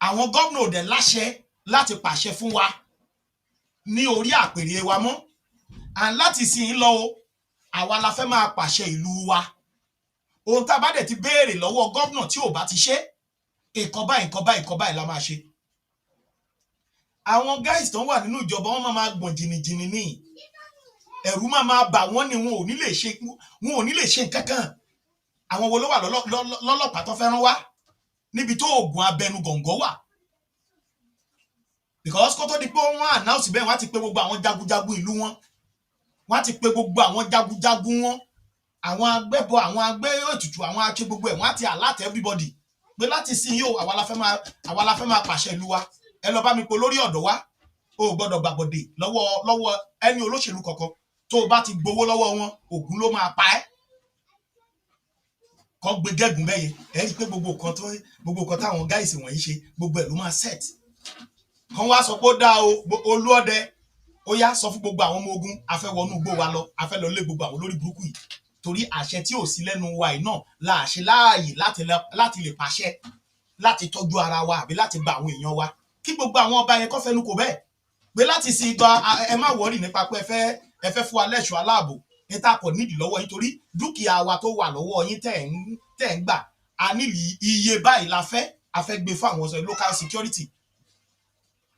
àwọn gómìnà ò dẹ̀ láṣẹ láti pàṣẹ fún wa ní orí àpèrè wa mọ́, and láti sìn lọ o, àwa la fẹ́ máa pàṣẹ ìlú wa. Ohun tá a bá dẹ̀ ti béèrè lọ́wọ́ gómìnà tí ò bá ti ṣe, nǹkan báyìí, nǹkan báyìí, nǹkan báyìí la máa ṣe. Àwọn guys tó ń wà nínú ìjọba, wọn máa máa gbọ̀n jìnnìjìnnì ní ẹ̀rù máa máa bà wọ́n ni. Wọn ò ní lè ṣe nǹkan kan. Àwọn wo ló wà lọ́lọ́pàá tó fẹ́ rán wá níbi tó oògùn abẹnú gọ̀ǹgọ̀ wà? Because kó tó di pé wọ́n announce bẹ́ẹ̀, wọ́n á ti pe gbogbo àwọn jagunjagun ìlú wọn, wọ́n á ti pe gbogbo àwọn jagunjagun wọn, àwọn agbẹ́bọ, àwọn agbẹ́ ètùtù, àwọn aṣe gbogbo ẹ̀. Wọ́n á ti alert everybody pé láti sin yóò, àwa la fẹ́ máa pàṣẹ ìlú wa. Ẹ lọ bá mi pe lórí ọ̀dọ́ wa. O ò gbọ́dọ̀ gbàbọ̀dè lọ́wọ́ ẹni olóṣèlú kankan. Tó o bá ti gbowó lọ́wọ́ wọn, Ògún ló máa pa ẹ́. Kọ́ gbé gẹ́gùn bẹ́yẹn, ẹ rí i pé gbogbo nǹkan táwọn guys wọ̀nyí ṣe, gbogbo ẹ̀ ló máa set. Kàn wá sọ pé ó dáa o, Olúọdẹ, ó yá, sọ fún gbogbo àwọn ọmọ ogun, a fẹ́ wọnú igbó wa lọ, a fẹ́ lọ lé gbogbo àwọn olórí burúkú yìí, torí àṣẹ tí ò sí lẹ́nu wa yìí náà la ṣe láàyè láti lè pàṣẹ láti tọ́jú ara wa àbí láti gba àwọn èèyàn wa. Kí gbogbo àwọn ọba yẹn kọ́ fẹnu kò bẹ́ẹ̀ pé láti sin gba, ẹ má worry nípa pé ẹ fẹ́ fún wa lẹ́ṣọ́ aláàbò ní tá a kò nídìí lọ́wọ́ yín, torí dúkìá wa tó wà lọ́wọ́ yín tẹ̀ ń gbà, a nílì iye báyìí la fẹ́, a fẹ́ gbé fún àwọn local security.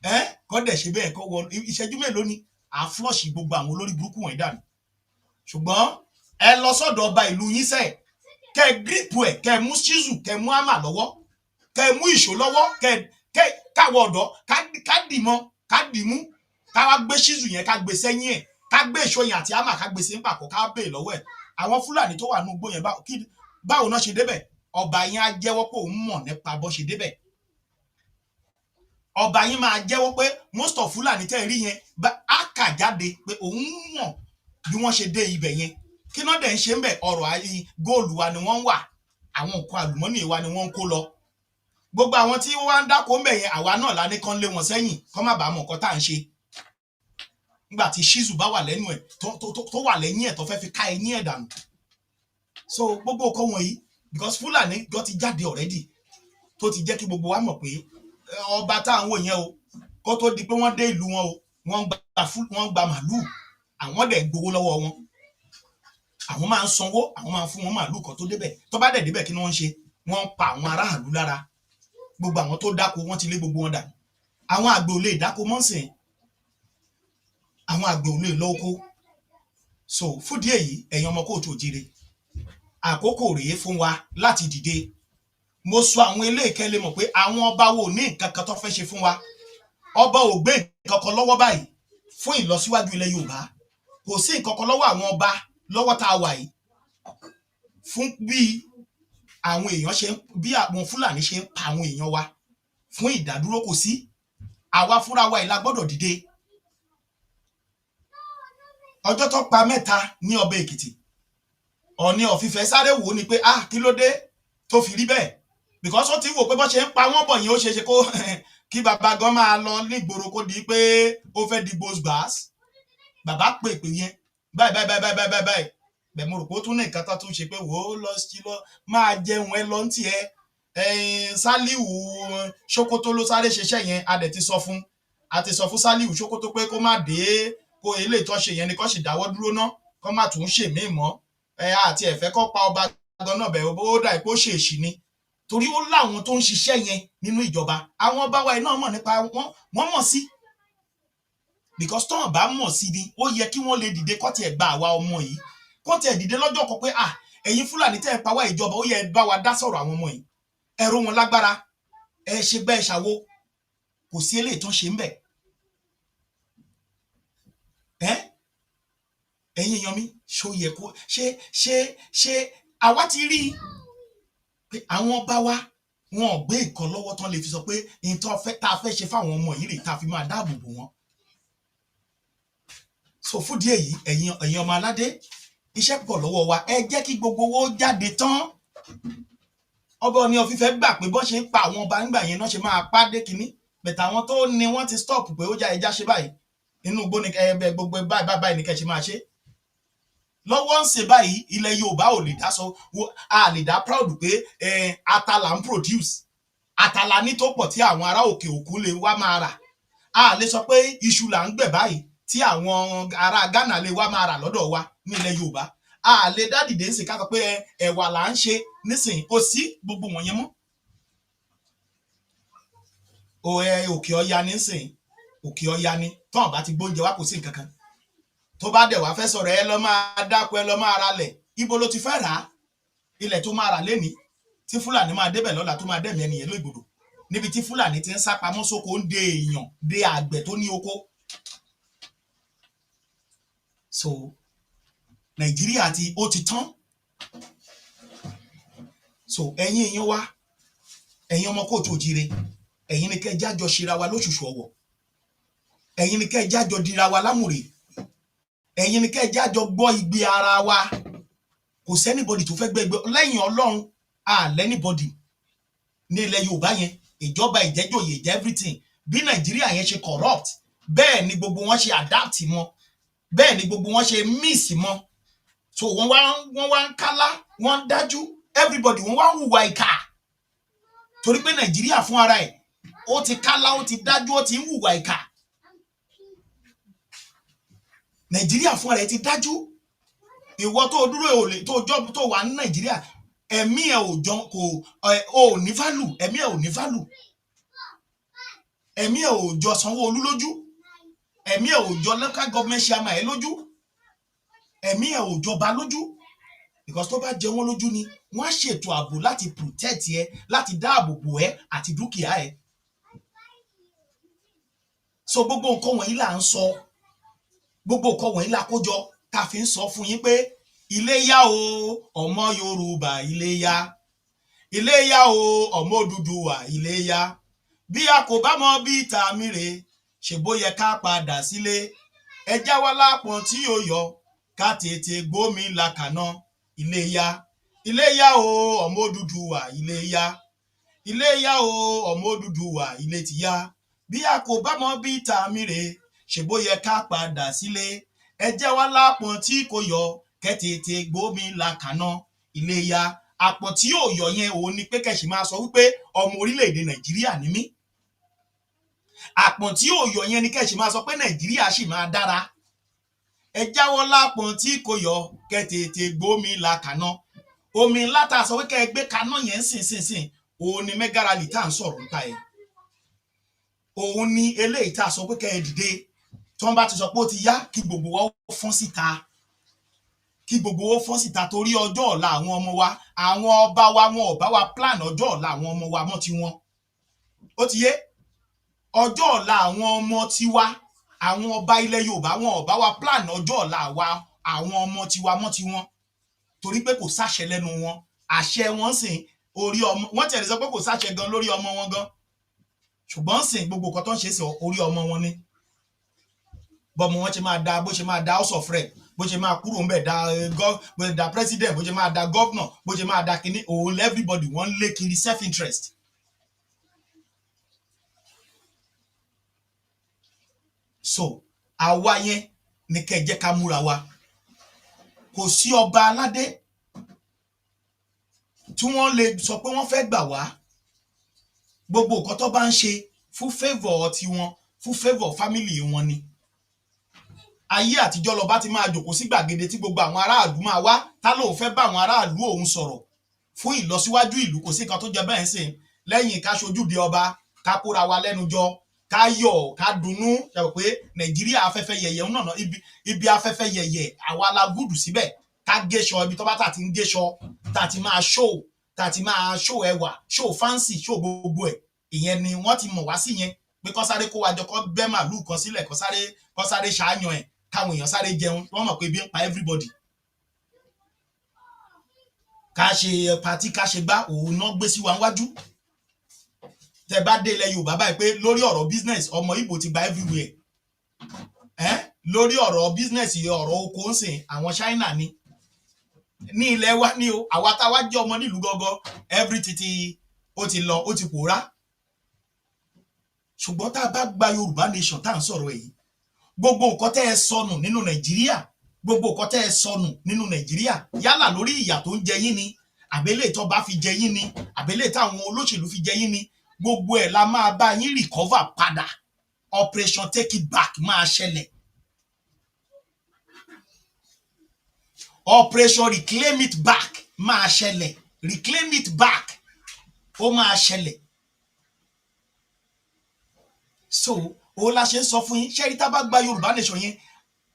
Ẹ kọ́ dẹ̀ ṣe bẹ́ẹ̀, kọ́ wọ ìṣẹ́jú mélòó ni à flush gbogbo àwọn olórí burúkú wọ̀nyí dànù. Ṣùgbọ́n ẹ lọ sọ́dọ̀ ọba ìlú yín sẹ́ẹ̀, kẹ́ ẹ grip ẹ̀, kẹ́ ẹ mú chisel, kẹ́ ẹ mú hammer lọ́wọ́, kẹ́ ẹ mú ìṣó lọ́wọ́, kẹ́ káwọ ọ̀dọ́ ká dì mọ́, ká dì mú, ká wá gbé chisel yẹn, ká gbé sẹ́yìn ẹ̀, ká gbé ìṣó yẹn àti hammer, ká gbé sí pàkó, ká bèè lọ́wọ́ ẹ̀, àwọn Fúlàní tó wà ní igbó yẹn, báwo náà ṣe débẹ̀? Ọba yẹn á jẹ́wọ́ pé òun mọ̀ nípa bó ṣe débẹ̀. Ọba yín máa jẹ́wọ́ pé most of Fúlàní tẹ́ ẹ rí yẹn á kà jáde pé òun mọ̀ bí wọ́n ṣe dé ibẹ̀ yẹn. Kí náà dẹ̀ ń ṣe ń bẹ̀? Ọrọ̀ ayé, góòlù wa ni wọ́n ń wà, àwọn nǹkan àlùmọ́nì wa ni wọ́n ń kó lọ. Gbogbo àwọn tí wọ́n wá ń dáko ń bẹ̀ yẹn, àwa náà la ní kán lé wọn sẹ́yìn, kán má bàa mọ̀ nǹkan tá à ń ṣe. Nígbà tí chisel bá wà lẹ́nu ẹ̀, tó wà lẹ́yìn ẹ̀, tó fẹ́ fi ká eyín ẹ̀ dànù. So gbogbo nǹkan wọ̀nyí, because Fúlàní gan ti jáde already, tó ti jẹ́ kí gbogbo wa mọ̀ pé ọba tá à ń wò yẹn o, kó tó di pé wọ́n dé ìlú wọn o, wọ́n ń gba màlúù, àwọn dẹ̀ gbowó lọ́wọ́ wọn, àwọn máa ń sanwó, àwọn máa ń fún wọn màlúù kan tó débẹ̀. Tó bá dẹ̀ débẹ̀, kí ni wọ́n ń ṣe? Wọ́n ń pa àwọn aráàlú lára. Gbogbo àwọn tó dáko, wọ́n ti lé gbogbo wọn dànù. Àwọn àgbẹ̀ ò lè dáko mọ́ sìn, àwọn àgbẹ̀ ò lè lọ oko. So fúdìí èyí, ẹ̀yin ọmọ káàárọ̀ oòjíire, àkókò rèé fún wa láti dìde. Mo sọ àwọn eléyìí kẹ́ lè mọ̀ pé àwọn ọba wo ní nǹkan kan tó fẹ́ ṣe fún wa. Ọba ò gbé nǹkan kan lọ́wọ́ báyìí fún ìlọsíwájú ilẹ̀ Yorùbá. Kò sí nǹkan kan lọ́wọ́ àwọn ọba lọ́wọ́ tá a wà yìí fún bí àwọn èèyàn ṣe ń, bí àwọn Fúlàní ṣe ń pa àwọn èèyàn wa, fún ìdádúró kò sí. Àwa fúnra wa yìí la gbọ́dọ̀ dìde. Ọjọ́ tó pa mẹ́ta ní ọba Èkìtì, Ọọ̀ni of Ifẹ̀ sáré wò ó ni pé, ah, kí ló dé tó fi rí bẹ́ẹ̀? Because ó ti wò pé bó ṣe ń pa wọ́n bọ̀ yẹn, ó ṣeé ṣe kó kí bàbá gan máa lọ nígboro, kó di pé ó fẹ́ di gbòsgbàs. Bàbá pè pè yẹn báyìí báyìí báyìí báyìí báyìí báyìí bẹ́ẹ̀. Mo rò pé ó tún ní nǹkan tó tún ṣe pé wò ó lọ sí lọ máa jẹun ẹ lọ ń tiẹ̀. Sálíù Sókótó ló sáré ṣiṣẹ́ yẹn. A dẹ̀ ti sọ fún, a ti sọ fún Sálíù Sókótó pé kó má dé, kó eléyìí tó ṣe yẹn ni kó sì dáwọ́ dúró ná, kó má tún ṣèmíì mọ́. Ẹ àti ẹ̀fẹ́ kó pa ọba gan náà bẹ́ẹ̀, ó dà pé ó ṣèèṣì ni, torí ó láwọn tó ń ṣiṣẹ́ yẹn nínú ìjọba. Àwọn ọba wa yìí náà mọ̀ nípa wọn, wọ́n mọ̀ sí, because tọ́wọ̀n bá mọ̀ sí ni, ó yẹ kí wọ́n lè dìde, kó tiẹ̀ gba àwa ọmọ yìí, kó tiẹ̀ dìde lọ́jọ́ kan pé, ah, ẹ̀yin Fúlàní tẹ́ ẹ̀ pa wá, ìjọba, ó yẹ ẹ bá wa dá sọ̀rọ̀ àwọn ọmọ yìí, ẹ̀rọ wọn lágbára, ẹ ṣe gbẹ́ ẹ ṣàwo. Kò sí eléyìí tó ń ṣe ń bẹ̀. Ẹ́ ẹ̀yin èèyàn mi, ṣó yẹ kó ṣe àwa ti rí i pé àwọn ọba wa, wọn ò gbé nǹkan lọ́wọ́ tán lè fi sọ pé nǹkan tá a fẹ́ ṣe fáwọn ọmọ yìí rèé, tá a fi máa dáàbò bò wọ́n. So fúdìí èyí, ẹ̀yin ọmọ aládé, iṣẹ́ pọ̀ lọ́wọ́ wa. Ẹ jẹ́ kí gbogbo owó jáde tán. Ọba Ọọ̀ni of Ifẹ̀ gbà pé bọ́n ṣe ń pa àwọn ọba nígbà yẹn náà ṣe máa pa dé kínní bẹ̀tẹ̀. Àwọn tó ní wọ́n ti stop pé ó já ẹja ṣe báyìí inú igbó ni ẹ gbogbo báyìí báyìí báyìí ni kẹ́ ṣe máa ṣe lọ́wọ́ ń ṣe báyìí. Ilẹ̀ Yorùbá ò lè dá sọ, a lè dá proud pé ata là ń produce, ata la ní tó pọ̀ tí àwọn ará òkè òkun lè wá máa rà. A lè sọ pé iṣu là ń gbẹ̀ báyìí tí àwọn ará Ghana lè wá máa rà lọ́dọ̀ wa ní ilẹ̀ Yorùbá. A lè dá dìde ń sìn ká sọ pé ẹ̀wà là ń ṣe nísìnyí. Kò sí gbogbo wọ̀nyẹn mọ́ o. Ẹ òkè ọya nísìnyí, òkè ọya ni tọ́wọ̀n bá ti gbóúnjẹ wá, kò sí nǹkan kan. Tó bá dẹ̀ wá fẹ́ sọ̀rọ̀, ẹ lọ máa dáko, ẹ lọ máa ralẹ̀. Ibo ló ti fẹ́ rà á? Ilẹ̀ tó máa rà lénìí, tí Fúlàní máa débẹ̀ lọ́la, tó máa dẹ̀mí ẹnìyẹn lóìgbòdò, níbi tí Fúlàní ti ń sá pamọ́ sóko, ń de èèyàn, de àgbẹ̀ tó ní oko. So Nàìjíríà ti ó ti tán. So ẹ̀yin èèyàn wa, ẹ̀yin ọmọ káàárọ̀ oòjíire, ẹ̀yin ni kẹ́ jájọ ṣera wa lóṣùṣù ọwọ̀. Ẹ̀yin ni kẹ́ ẹ jájọ dira wa lámùrè, ẹ̀yin ni kẹ́ ẹ jájọ gbọ́ igbe ara wa. Kò sí anybody tó fẹ́ gbẹ́ igbe lẹ́yìn Ọlọ́run. Àlẹ́ anybody ní ilẹ̀ Yorùbá yẹn, ìjọba, ìjẹ́jòyè, ìjẹ́ everything. Bí Nàìjíríà yẹn ṣe corrupt, bẹ́ẹ̀ ni gbogbo wọn ṣe adapt mọ́, bẹ́ẹ̀ ni gbogbo wọn ṣe mix mọ́. So wọ́n wá ń kálá, wọ́n ń dájú everybody, wọ́n wá ń hùwà ìkà, torí pé Nàìjíríà fún ara ẹ̀, ó ti kálá, ó ti dájú, ó ti ń hùwà ìkà. Nàìjíríà fún ara ẹ̀ ti dájú. Ìwọ tó dúró, ò lè tó jọ tó wà ní Nàìjíríà, ẹ̀mí ẹ̀ ò jọ, kò ẹ̀ ò ní value, ẹ̀mí ẹ̀ ò ní value, ẹ̀mí ẹ̀ ò jọ Sanwó-Olú lójú, ẹ̀mí ẹ̀ ò jọ local government chairman ẹ̀ lójú, ẹ̀mí ẹ̀ ò jọba lójú, because tó bá jẹ wọ́n lójú ni, wọ́n á ṣètò ààbò láti protect ẹ, láti dáàbò bò ẹ́ àti dúkìá ẹ. So gbogbo nǹkan wọ̀nyí là ń sọ, gbogbo nǹkan wọ̀nyí la kó jọ tá a fi ń sọ fún yín pé ilé yá o, ọmọ Yorùbá, ilé yá, ilé yá o, ọmọ Odùduwà, ilé yá. Bí a kò bá mọ bí tàmí rè ṣe, bó yẹ ká padà sílé. Ẹ já wa lápọn tí ó yọ, ká tètè gbómi làkàná. Ilé yá, ilé yá o, ọmọ Odùduwà, ilé yá, ilé yá o, ọmọ Odùduwà, ilé ti yá. Bí a kò bá mọ bí tàmí rè ṣe, bó yẹ ká padà sílé. Ẹ jẹ́ wá lápọn tí kò yọ, kẹ́ tètè gbómi làkàná. Ilé yá. Àpọ̀n tí yóò yọ yẹn, òun ni pé kẹ̀sì máa sọ wípé ọmọ orílẹ̀-èdè Nàìjíríà ni mí. Àpọ̀n tí yóò yọ yẹn ni kẹ̀sì máa sọ pé Nàìjíríà sì máa dára. Ẹ jáwọ́ lápọ̀n tí kò yọ, kẹ́ tètè gbómi làkàná. Omi ńlá tá a sọ pé kẹ́ ẹ gbé kaná yẹn sìn sìn sìn, òun ni mega rally tá à ń sọ̀rọ̀ nípa ẹ̀. Òun ni eléyìí tá a sọ pé kẹ́ ẹ dìde. Tí wọ́n bá ti sọ pé ó ti yá, kí gbogbo wa ó fọ́n síta, kí gbogbo wa ó fọ́n síta, torí ọjọ́ ọ̀la àwọn ọmọ wa. Àwọn ọba wa, wọn ò bá wa plan ọjọ́ ọ̀la àwọn ọmọ wa mọ́ tiwọn. Ó ti yé, ọjọ́ ọ̀la àwọn ọmọ tiwa, àwọn ọba ilẹ̀ Yorùbá, wọn ò bá wa plan ọjọ́ ọ̀la wa, àwọn ọmọ tiwa mọ́ tiwọn, torí pé kò sáṣẹ lẹ́nu wọn. Àṣẹ wọn sìn orí ọmọ wọn tẹ̀lé, sọ pé kò sáṣẹ gan lórí ọmọ wọn gan, ṣùgbọ́n sìn gbogbo nǹkan tó ń ṣe sí orí ọmọ wọn ni. Bọ́mọ wọn ṣe máa da, bó ṣe máa da House of Rep, bó ṣe máa kúrò ńbẹ̀ da da president, bó ṣe máa da governor, bó ṣe máa da kinní, òun everybody wọ́n ń lé kiri, self interest. So àwa yẹn ni kẹ́ ẹ jẹ́ ká múra wa. Kò sí ọba aládé tí wọ́n lè sọ pé wọ́n fẹ́ gbà wá. Gbogbo nǹkan tó bá ń ṣe, fún favour tiwọn, fún favour family wọn ni. Ayé àtijọ́, lọba ti máa jòkó sí gbàgede tí gbogbo àwọn aráàlú máa wá, tá lóun fẹ́ bá àwọn aráàlú òun sọ̀rọ̀ fún ìlọsíwájú ìlú. Kò sí nǹkan tó jẹ bẹ́ẹ̀ ń sìn lẹ́yìn ká ṣojúde ọba, ká kóra wa lẹ́nu jọ, ká yọ̀, ká dunnú. Ṣe rò pé Nàìjíríà afẹ́fẹ́ yẹ̀yẹ̀ ń nànà ibi afẹ́fẹ́ yẹ̀yẹ̀, àwa la gùdù síbẹ̀. Ká géṣọ ibi tó bá tà ti ń géṣọ, tá ti máa show, tá ti máa show ẹwà, show fancy, show gbogbo ẹ̀. Ìyẹn ni wọ́n ti mọ̀ wá sí yẹn, pé kọ́ sáré kó wa jọ, kọ́ bẹ́ màlúù kan sílẹ̀, kọ́ sáré ṣàáyàn ẹ̀, káwọn èèyàn sáré jẹun. Wọ́n mọ̀ pé ebi ń pa everybody. Ká ṣe party, ká ṣe gbá, òun náà gbé sí wa níwájú. Tẹ bá dé ilẹ̀ Yorùbá báyìí, pé lórí ọ̀rọ̀ business, ọmọ Ìgbò ti gba everywhere ẹ́. Lórí ọ̀rọ̀ business, ọ̀rọ̀ oko ń sìn, àwọn China ni ní ilẹ̀ wa ní o. Àwa tá a wá jẹ́ ọmọ nílùú gọ́gọ́, everything ti ó ti lọ, ó ti pòórá. Ṣùgbọ́n tá a bá gba Yorùbá nation tá à ń sọ̀rọ̀ èyí, gbogbo nǹkan tẹ́ ẹ sọnù nínú Nàìjíríà, gbogbo nǹkan tẹ́ ẹ sọnù nínú Nàìjíríà, yálà lórí ìyà tó ń jẹ yín ni, àbẹ́lẹ̀ tó bá fi jẹ yín ni, àbẹ́lẹ̀ táwọn olóṣèlú fi jẹ yín ni, gbogbo ẹ̀ la máa bá yín recover padà. Operation Take It Back máa ṣẹlẹ̀, Operation Reclaim It Back máa ṣẹlẹ̀. Reclaim It Back, ó máa ṣẹlẹ̀. So òun la ṣe ń sọ fún yín. Ṣé rí, tá a bá gba Yorùbá nation yẹn,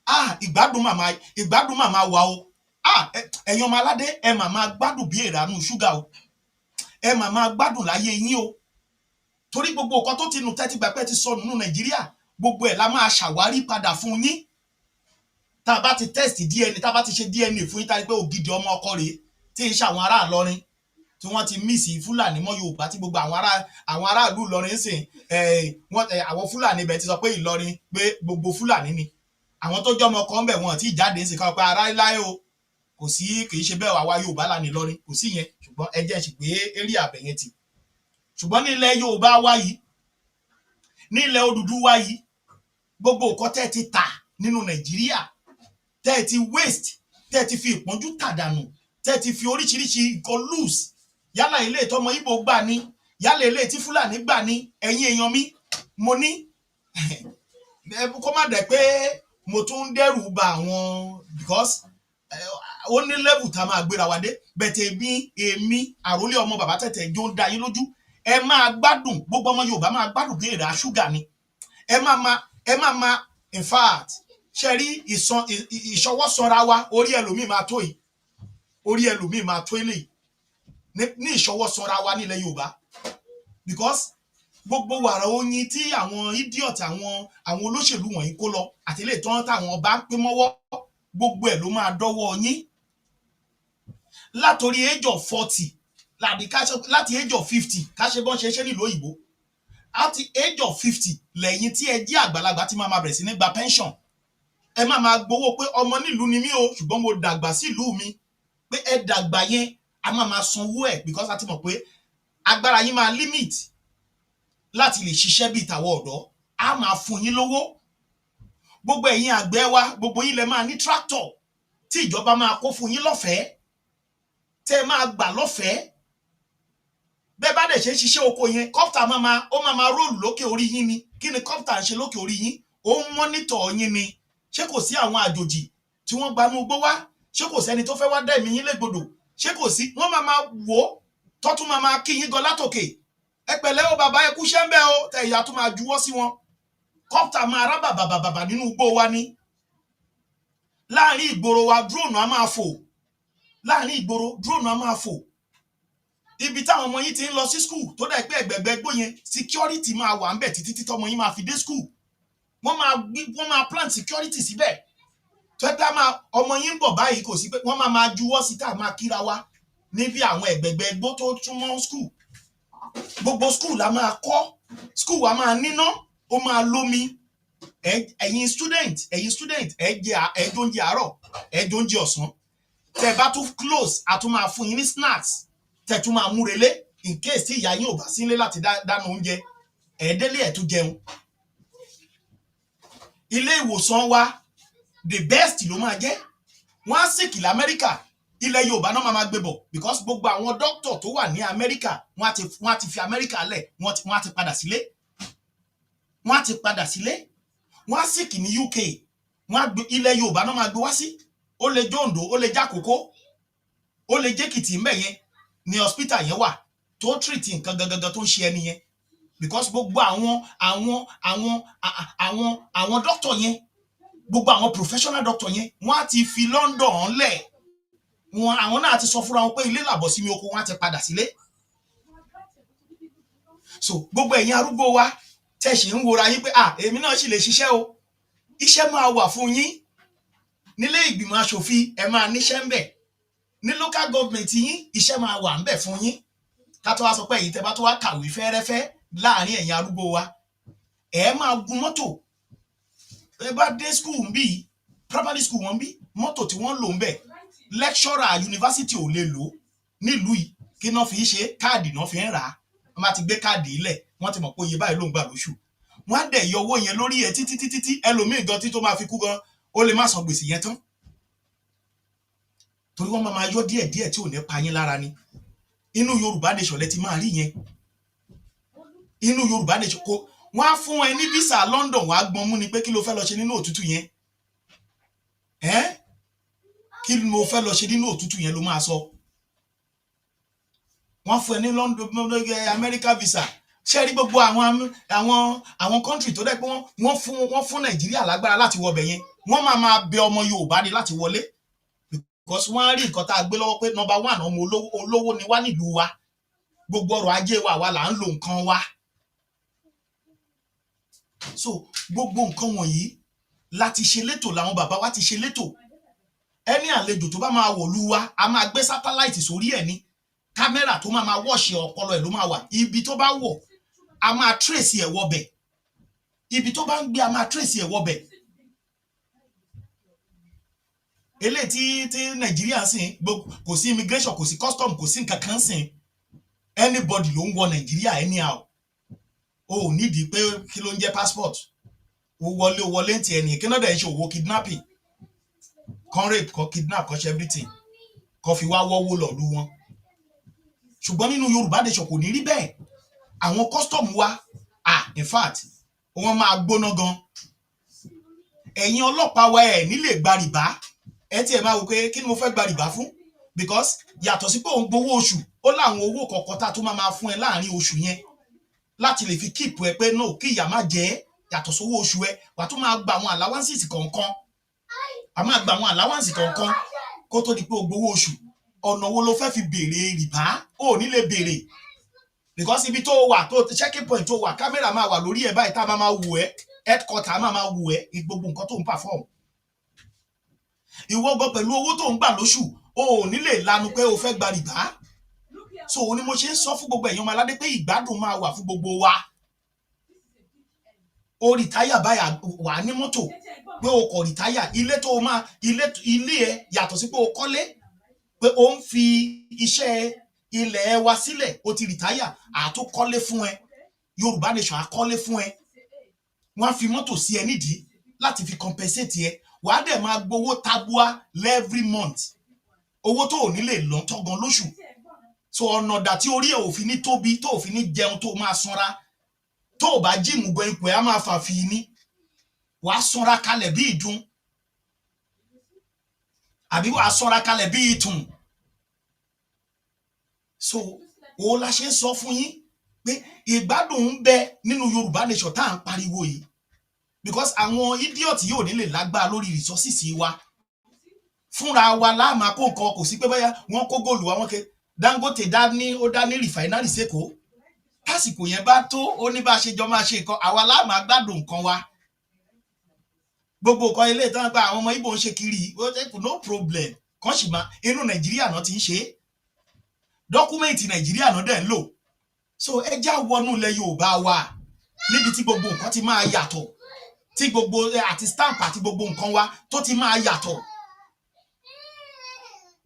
ah, ìgbádùn màmá wà o. Ah, ẹ̀yin ọmọ aládé, ẹ mà máa gbádùn bí èèrànú ṣúgà o. Ẹ mà máa gbádùn láyé yín o, torí gbogbo nǹkan tó ti nù, tẹ́tí gbà pé ti sọnù nínú Nàìjíríà, gbogbo ẹ̀ la máa ṣàwárí padà fún yín. Tá a bá ti test DNA, tá a bá ti ṣe DNA fún yín, tá a rí pé ògidì ọmọ ọkọ rèé, tí ń ṣe àwọn ará Ìlọrin. Tí wọ́n ti mix Fúlàní mọ́ Yorùbá, tí gbogbo àwọn aráàlú Ìlọrin sìn wọ́n, àwọn Fúlàní ibẹ̀ ti sọ pé Ìlọrin, pé gbogbo Fúlàní ni. Àwọn tó jọmọ kan bẹ̀, wọn tí jáde ń sìn ká pé ará láyé o, kò sí, kì í ṣe bẹ́ẹ̀, àwa Yorùbá là ní Ìlọrin, kò sí yẹn. Ṣùgbọ́n ẹ jẹ́ sì pé eré àbẹ̀ yẹn ti. Ṣùgbọ́n ní ilẹ̀ Yorùbá wa yìí, ní ilẹ̀ Odùduwà yìí, gbogbo nǹkan tẹ́ ẹ ti tà nínú Nàìjíríà, tẹ́ ẹ ti waste, tẹ́ ẹ ti fi ìpọ́njú tà dànù, tẹ́ ẹ ti fi oríṣiríṣi nǹkan lose, yálà ilé ìtọ́mọ Ìgbò gbà ní, yálà ilé tí Fúlàní gbà ní, ẹ̀yin èèyàn mi, mo ní kó má dẹ̀ pé mo tún ń dẹ́rù ba àwọn, because ó ní level tá a máa gbéra wa dé. Bẹ̀tẹ̀ èmi àròlé ọmọ bàbá tẹ̀tẹ̀ jó ń da yín lójú, ẹ máa gbádùn. Gbogbo ọmọ Yorùbá máa gbádùn bí èrè ṣúgà ni. Ẹ máa in fact, ṣe rí ìsan ìṣọwọ́sọra wa, orí ẹlòmíì máa tó yìí, orí ẹlòmíì máa tó eléyìí ní ìṣọwọ́sọra wa nílẹ̀ Yorùbá, because gbogbo wàrà oyin tí àwọn idiot, àwọn olóṣèlú wọ̀nyí kó lọ, àti ilé ìtàn táwọn ọba ń pín mọ́wọ́, gbogbo ẹ̀ ló máa dọ́wọ́ yín. Látòrí age of 40, láti age of 50, ká ṣe bọ́n ṣe ṣe nílùú òyìnbó, láti age of 50 lẹ́yìn tí ẹ jẹ́ àgbàlagbà tí máa ma bẹ̀rẹ̀ sí ní gba pension. Ẹ má máa gbowó pé ọmọ nílùú ni mí o, ṣùgbọ́n mo dàgbà sílùú mi, pé ẹ dàgbà yẹn, a máa máa sanwó ẹ̀, because a ti mọ̀ pé agbára yín máa limit láti lè ṣiṣẹ́ bíi tàwọn ọ̀dọ́. A máa fún yín lówó. Gbogbo ẹ̀yin àgbẹ̀ wa, gbogbo yín lẹ máa ní tractor tí ìjọba máa kó fún yín lọ́fẹ̀ẹ́, tẹ́ ẹ máa gbà lọ́fẹ̀ẹ́. Bẹ́ẹ̀ bá dẹ̀ ṣe ń ṣiṣẹ́ oko yẹn, copter máa máa ó máa máa roll lókè orí yín ni. Kí ni copter ń ṣe lókè orí yín? Ó ń monitor yín ni. Ṣé kò sí àwọn àjòjì tí wọ́n gbanú igbó wá? Ṣé kò sẹ́ni tó fẹ́ wá dá ẹ̀mí yín légbodò? Ṣé kò sí? Wọ́n máa máa wò ó, tọ́tún máa máa kí yín gan látòkè: "Ẹ pẹ̀lẹ́ o bàbá, ẹ kú ṣẹ́ ń bẹ́ o." Tẹ ìyá tún máa juwọ́ sí wọn. Copter máa rá bàbàbàbà nínú igbó wa ní láàrin ìgboro wa. Drone á máa fò láàrin ìgboro, drone á máa fò ibi táwọn ọmọ yín ti ń lọ sí school, tó dà pé ẹgbẹ̀gbẹ̀ gbó yẹn, security máa wà ńbẹ̀ títí tí tọmọ yín máa fi dé school. Wọ́n máa plant security síbẹ̀ tó ẹ pé máa ọmọ yín ń bọ̀ báyìí, kò sí pé wọ́n máa máa juwọ́ sí tá a máa kíra wa níbi àwọn ẹ̀gbẹ̀gbẹ̀ igbó tó túmọ̀ school. Gbogbo school la máa kọ́, school wa máa níná, ó máa lómi. Ẹ̀yin student, ẹ jẹ oúnjẹ àárọ̀, ẹ jẹ oúnjẹ ọ̀sán. Tẹ́ bá tún close, a tún máa fún yín ní snacks tẹ́ tún máa múrelé, in case tí ìyá yín ò bá sílé láti dáná oúnjẹ. Ẹ délé, ẹ tún jẹun. Ilé ìwòsàn wa, the best ló máa jẹ́. Wọ́n á sick lamẹ́ríkà, ilẹ̀ Yorùbá náà máa máa gbé bọ̀, because gbogbo àwọn dókítà tó wà ní Amẹ́ríkà, wọ́n á ti fi Amẹ́ríkà lẹ̀, wọ́n á ti padà sílé, wọ́n á ti padà sílé. Wọ́n á sick ní UK, wọ́n á gbé, ilẹ̀ Yorùbá náà máa gbé wá sí. Ó lè jẹ́ Oǹdó, ó lè jẹ́ Àkókó, ó lè jẹ́ Èkìtì ńbẹ̀ yẹn ní hospital yẹn wà tó treat nǹkan gangan tó ń ṣe ẹni yẹn, because gbogbo àwọn doctor yẹn, gbogbo àwọn professional doctor yẹn, wọ́n á ti fi London lẹ̀. Wọn àwọn náà ti sọ fúnra wọn pé ilé làbọ̀ sí mi oko, wọn á ti padà sílé. So gbogbo ẹ̀yin arúgbó wa tẹ̀ ṣì ń wora yín pé, "Ah, èmi náà sì lè ṣiṣẹ́ o," iṣẹ́ máa wà fún yín nílé ìgbìmọ̀ aṣòfin. Ẹ máa níṣẹ́ ń bẹ̀ ní local government yín, iṣẹ́ máa wà ń bẹ̀ fún yín. Ká tó wá sọ pé ẹ̀yin tẹ́ bá tó wá kàwé fẹ́rẹ́fẹ́ láàrin ẹ̀yin arúgbó wa, ẹ máa gun mọ́tò. Ẹ bá dé school ń bí, primary school wọn bí, mọ́tò tí wọ́n ń lò ń bẹ̀, lecturer university ò lè lò nílùú yìí. Kí náà fi ń ṣe? Káàdì náà fi ń rà á. Wọ́n bá ti gbé káàdì ilẹ̀, wọ́n ti mọ̀ pé iye báyìí ló ń gbà lóṣù. Wọ́n á dẹ̀ yọ owó yẹn lórí ẹ̀ títí títí tí ẹlòmíì gan tí tó máa fi kú gan, ó lè má san gbèsè yẹn tán, torí wọ́n máa máa yọ díẹ̀ díẹ̀ tí ò ní pa yín lára ni. Inú Yorùbá Nation lẹ ti máa rí yẹn. Inú Yorùbá Nation kò, wọ́n á fún ẹ ní visa London, wọ́n á gbọ́n mú ni pé kí ló fẹ́ lọ ṣe nínú òtútù yẹn? Ẹ́ kí ló fẹ́ lọ ṣe nínú òtútù yẹn ló máa sọ. Wọ́n fún ẹ ní London, America visa. Ṣé rí gbogbo àwọn country tó dẹ́ pé wọ́n fún Nàìjíríà lágbára láti wọbẹ̀ yẹn, wọ́n máa máa bẹ ọmọ Yorùbá ni láti wọlé, because wọ́n á rí nǹkan tá a gbé lọ́wọ́ pé number one, ọmọ olówó olówó ni wá nílùú wa. Gbogbo ọrọ̀ ajé wa, àwa là ń lo nǹkan wa. So gbogbo nǹkan wọ̀nyí láti ṣe létò, làwọn bàbá wa ti ṣe létò. Ẹni àlejò tó bá máa wọ̀lú wa, a máa gbé satellite sórí ẹ̀ ni. Camera tó máa watch ọpọlọ ẹ̀ ló máa wà. Ibi tó bá wọ̀, a máa trace ẹ̀ wọbẹ̀. Ibi tó bá ń gbé, a máa trace ẹ̀ wọbẹ̀. Eléyìí tí Nàìjíríà sìn, kò sí immigration, kò sí custom, kò sí nǹkan kan sìn. Anybody ló ń wọ Nàìjíríà anyhow. O ò nídìí pé kí ló ń jẹ́ passport. O wọlé, o wọlé ń tiẹ̀ nìyẹn. Kí náà dẹ̀ ń ṣe òwò kidnapping kan, rape kan, kidnap kan, ṣe everything kan, fi wá wọ́wọ́ lọ́ọ̀lú wọn. Ṣùgbọ́n nínú Yorùbá Nation, kò ní rí bẹ́ẹ̀. Àwọn custom wa, ah, in fact, wọ́n máa gbóná gan. Ẹ̀yin ọlọ́pàá wa, ẹ̀ nílè gba rìbá. Ẹ tiẹ̀ máa wò pé kí ni mo fẹ́ gba rìbá fún? Because yàtọ̀ sí pé òun gbowó oṣù, ó láwọn owó kọ̀ọ̀kan tá a tún máa fún ẹ láàrin oṣù yẹn láti lè fi keep ẹ pé no, kí ìyà má jẹ ẹ́. Yàtọ̀ sówó oṣù ẹ, wàá tún máa gba àwọn allowances kọ̀ọ̀kan. A máa gba àwọn allowance kọ̀ọ̀kan kó tó di pé o gbowó oṣù. Ọ̀nà wo ló fẹ́ fi béèrè rìbá? Ó ò ní lè béèrè, because ibi tó wà, tó checking point tó wà, camera máa wà lórí ẹ báyìí tá a máa wò ẹ́. Headquarter máa wò ẹ́, gbogbo nǹkan tó ń perform. Ìwọ gan, pẹ̀lú owó tó ń gbà lóṣù, o ò ní lè lanu pé o fẹ́ gba rìbá. So òun ni mo ṣe ń sọ fún gbogbo ẹ̀yin ọmọ aládé pé ìgbádùn máa wà fún gbogbo wa. O retire báyà, wà ní mọ́tò pé o kò retire, ilé tó o máa ilé ilé ẹ, yàtọ̀ sí pé o kọ́lé pé o ń fi iṣẹ́ ilẹ̀ wa sílẹ̀, o ti retire, àtúkọ́lé fún ẹ. Yorùbá Nation àkọ́lé fún ẹ. Wọ́n á fi mọ́tò sí ẹ nídìí láti fi compensate ẹ. Wàá dẹ̀ máa gbowó tabua every month, owó tó ò ní lè lọ tọ́gan lóṣù. So ọ̀nà dà tí orí ẹ̀ ò fi ní tóbi, tó ò fi ní jẹun, tó máa sanra, tó ò bá gym gan, ipò ẹ̀ á máa fà fi ní wàá sanra kalẹ̀ bí ìdun, àbí wàá sanra kalẹ̀ bí ìtùn. So òun la ṣe ń sọ fún yín pé ìgbádùn ń bẹ nínú Yorùbá Nation tá à ń pariwo yìí, because àwọn idiot yóò ní lè lágbára lórí resources wa. Fúnra wa láàmà kó nǹkan. Kò sí pé báyà wọ́n kó góòlù wa, wọ́n ké Dangote dá ní, ó dá ní refinery sẹ́kọ̀ọ́. Tásìkò yẹn bá tó, ó ní bá a ṣe jọ máa ṣe nǹkan, àwa láàmà gbádùn nǹkan wa. Gbogbo nǹkan ilé ìtàn gba àwọn ọmọ Ìgbò ń ṣe kiri, ó jẹ́ no problem kan sì máa inú Nàìjíríà náà ti ń ṣe é. Document Nàìjíríà náà dẹ̀ ń lò. So ẹ já wọnú ilẹ̀ Yorùbá wa, níbi tí gbogbo nǹkan ti máa yàtọ̀, tí gbogbo àti stamp àti gbogbo nǹkan wa tó ti máa yàtọ̀.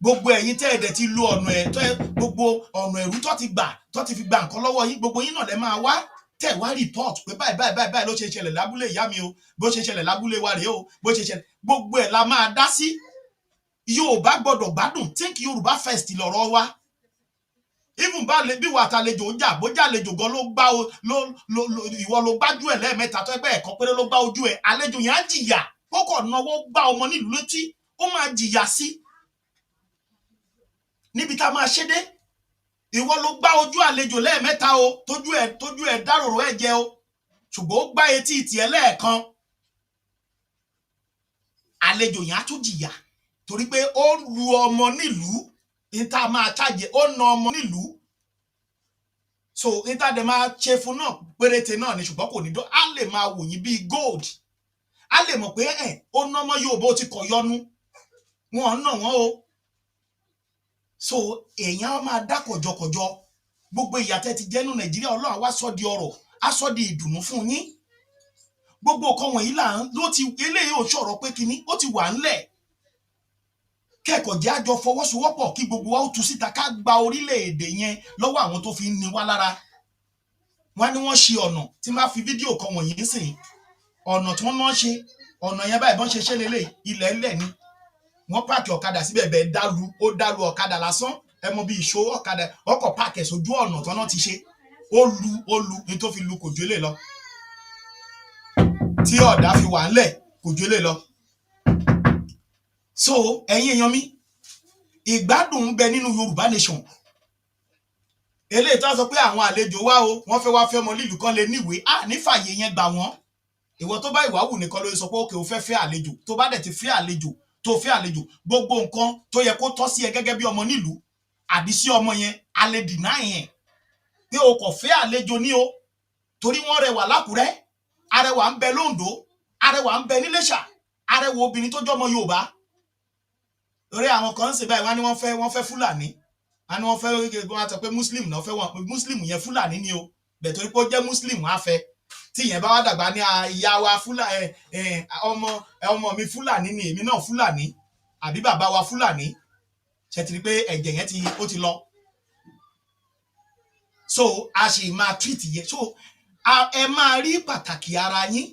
Gbogbo ẹ̀yin tẹ́ ẹ̀ dẹ̀ ti lo ọ̀nà ẹ̀ tẹ́, gbogbo ọ̀nà ẹ̀rú tó ti gbà, tó ti fi gba nǹkan lọ́wọ́ yín, gbogbo yín náà lẹ máa wá tẹ̀ wá report pé báyìí báyìí báyìí báyìí ló ṣe ṣẹlẹ̀ lábúlé ìyá mi o, bó ṣe ṣẹlẹ̀ lábúlé wa rèé o, bó ṣe ṣẹlẹ̀. Gbogbo ẹ̀ la máa dá sí. Yorùbá gbọ́dọ̀ gbádùn. Think Yorùbá first lọ̀rọ̀ wa. Even bá lè bí wà àtàlejò ń jà, bó jàlejò gan ló gbá o, ló ló ìwọ ló gbájú ẹ̀ lẹ́ẹ̀mẹ́ta, tó ẹgbẹ́ ẹ̀kọ́ péré ló gbá ojú ẹ̀, àlejò yẹn á jìyà. Kókò náwó gbá ọmọ nílùú létí, ó máa jìyà sí níbi tá a máa ṣe dé. Ìwọ ló gbá ojú àlejò lẹ́ẹ̀mẹ́ta o, tójú ẹ̀ dáròrò ẹ̀ jẹ o, ṣùgbọ́n ó gbá etí tiẹ̀ lẹ́ẹ̀kan, àlejò yẹn á tún jìyà, torí pé ó lu ọmọ nílùú. Níta máa ṣàjẹ, ó na ọmọ nílùú. So níta dẹ̀ máa ṣe fún náà péréte náà ni, ṣùgbọ́n kò ní dán. Á lè máa wò yín bíi gold, á lè mọ̀ pé ẹ̀ ó ná ọmọ Yorùbá, ó ti kọ̀ yọnu wọn ò ná wọn o. So èèyàn á máa dá kọ̀jọkọ̀jọ. Gbogbo ìyà tẹ́ ti jẹ́ nínú Nàìjíríà, Ọlọ́run á wá sọ di ọrọ̀, á sọ di ìdùnnú fún yín. Gbogbo nǹkan wọ̀nyí là ń ló ti eléyìí ò sọ̀rọ̀ pé kinní ó ti wà ńlẹ̀. Kẹ́ẹ̀kọ́ jẹ́ àjọ fọwọ́sowọ́pọ̀ kí gbogbo wa ó tú síta, ká gba orílẹ̀-èdè yẹn lọ́wọ́ àwọn tó fi ń ni wá lára. Wọ́n á ní wọ́n ṣe ọ̀nà. Tí máa fi fídíò kan wọ̀nyí ń sìn, ọ̀nà tí wọ́n náà ṣe, ọ̀nà yẹn báyìí, bọ́n ṣe ṣe lélẹ̀, ilẹ̀ ńlẹ̀ ni wọ́n park ọ̀kadà síbẹ̀. Bẹ́ẹ̀ dálu, ó dálu ọ̀kadà lásán. Ẹ mọ bí ìṣó ọ̀kadà, ọkọ̀ park ẹ̀ sójú ọ̀nà tọ́nà ti ṣe, ó lu, ó lu ní tó fi lu, kò ju eléyìí lọ. Tí ọ̀dà fi wà ńlẹ̀, kò ju eléyìí lọ. So ẹ̀yin èèyàn mi, ìgbádùn ń bẹ nínú Yorùbá Nation. Eléyìí tó sọ pé àwọn àlejò wá o, wọ́n fẹ́ wá fẹ́ ọmọ nílùú kan lè níwèé à nífàyè yẹn gbà wọ́n. Ìwọ tó bá ìwà wù nìkan ló sọ pé òkè o fẹ́ fẹ́ àlejò. Tó bá dẹ̀ ti fẹ́ àlejò, tó fẹ́ àlejò, gbogbo nǹkan tó yẹ kó tọ́ sí ẹ gẹ́gẹ́ bí ọmọ nílùú àbí sí ọmọ yẹn, a lè deny yẹn pé o kò fẹ́ àlejò ní o, torí wọ́n rẹwà lákùrẹ́, arẹwà ń bẹ lóńdó, arẹwà ń bẹ níléṣà, arẹwà obìnrin tó jọmọ Yorùbá. Torí àwọn kan ń ṣe báyìí, wọ́n ní wọ́n fẹ́ Fúlàní. A ní wọ́n fẹ́, wọ́n á sọ pé Muslim náà fẹ́ wọn. Muslim yẹn, Fúlàní ni o bẹ̀, torí pé ó jẹ́ Muslim, á fẹ́. Tí ìyẹn bá wá dàgbà ní ìyá wa Fúlà ẹ ọmọ ọmọ mi Fúlàní ni, èmi náà Fúlàní, àbí bàbá wa Fúlàní. Ṣe ti rí pé ẹ̀jẹ̀ yẹn ti ó ti lọ? So a sì máa treat yẹn. So ẹ máa rí pàtàkì ara yín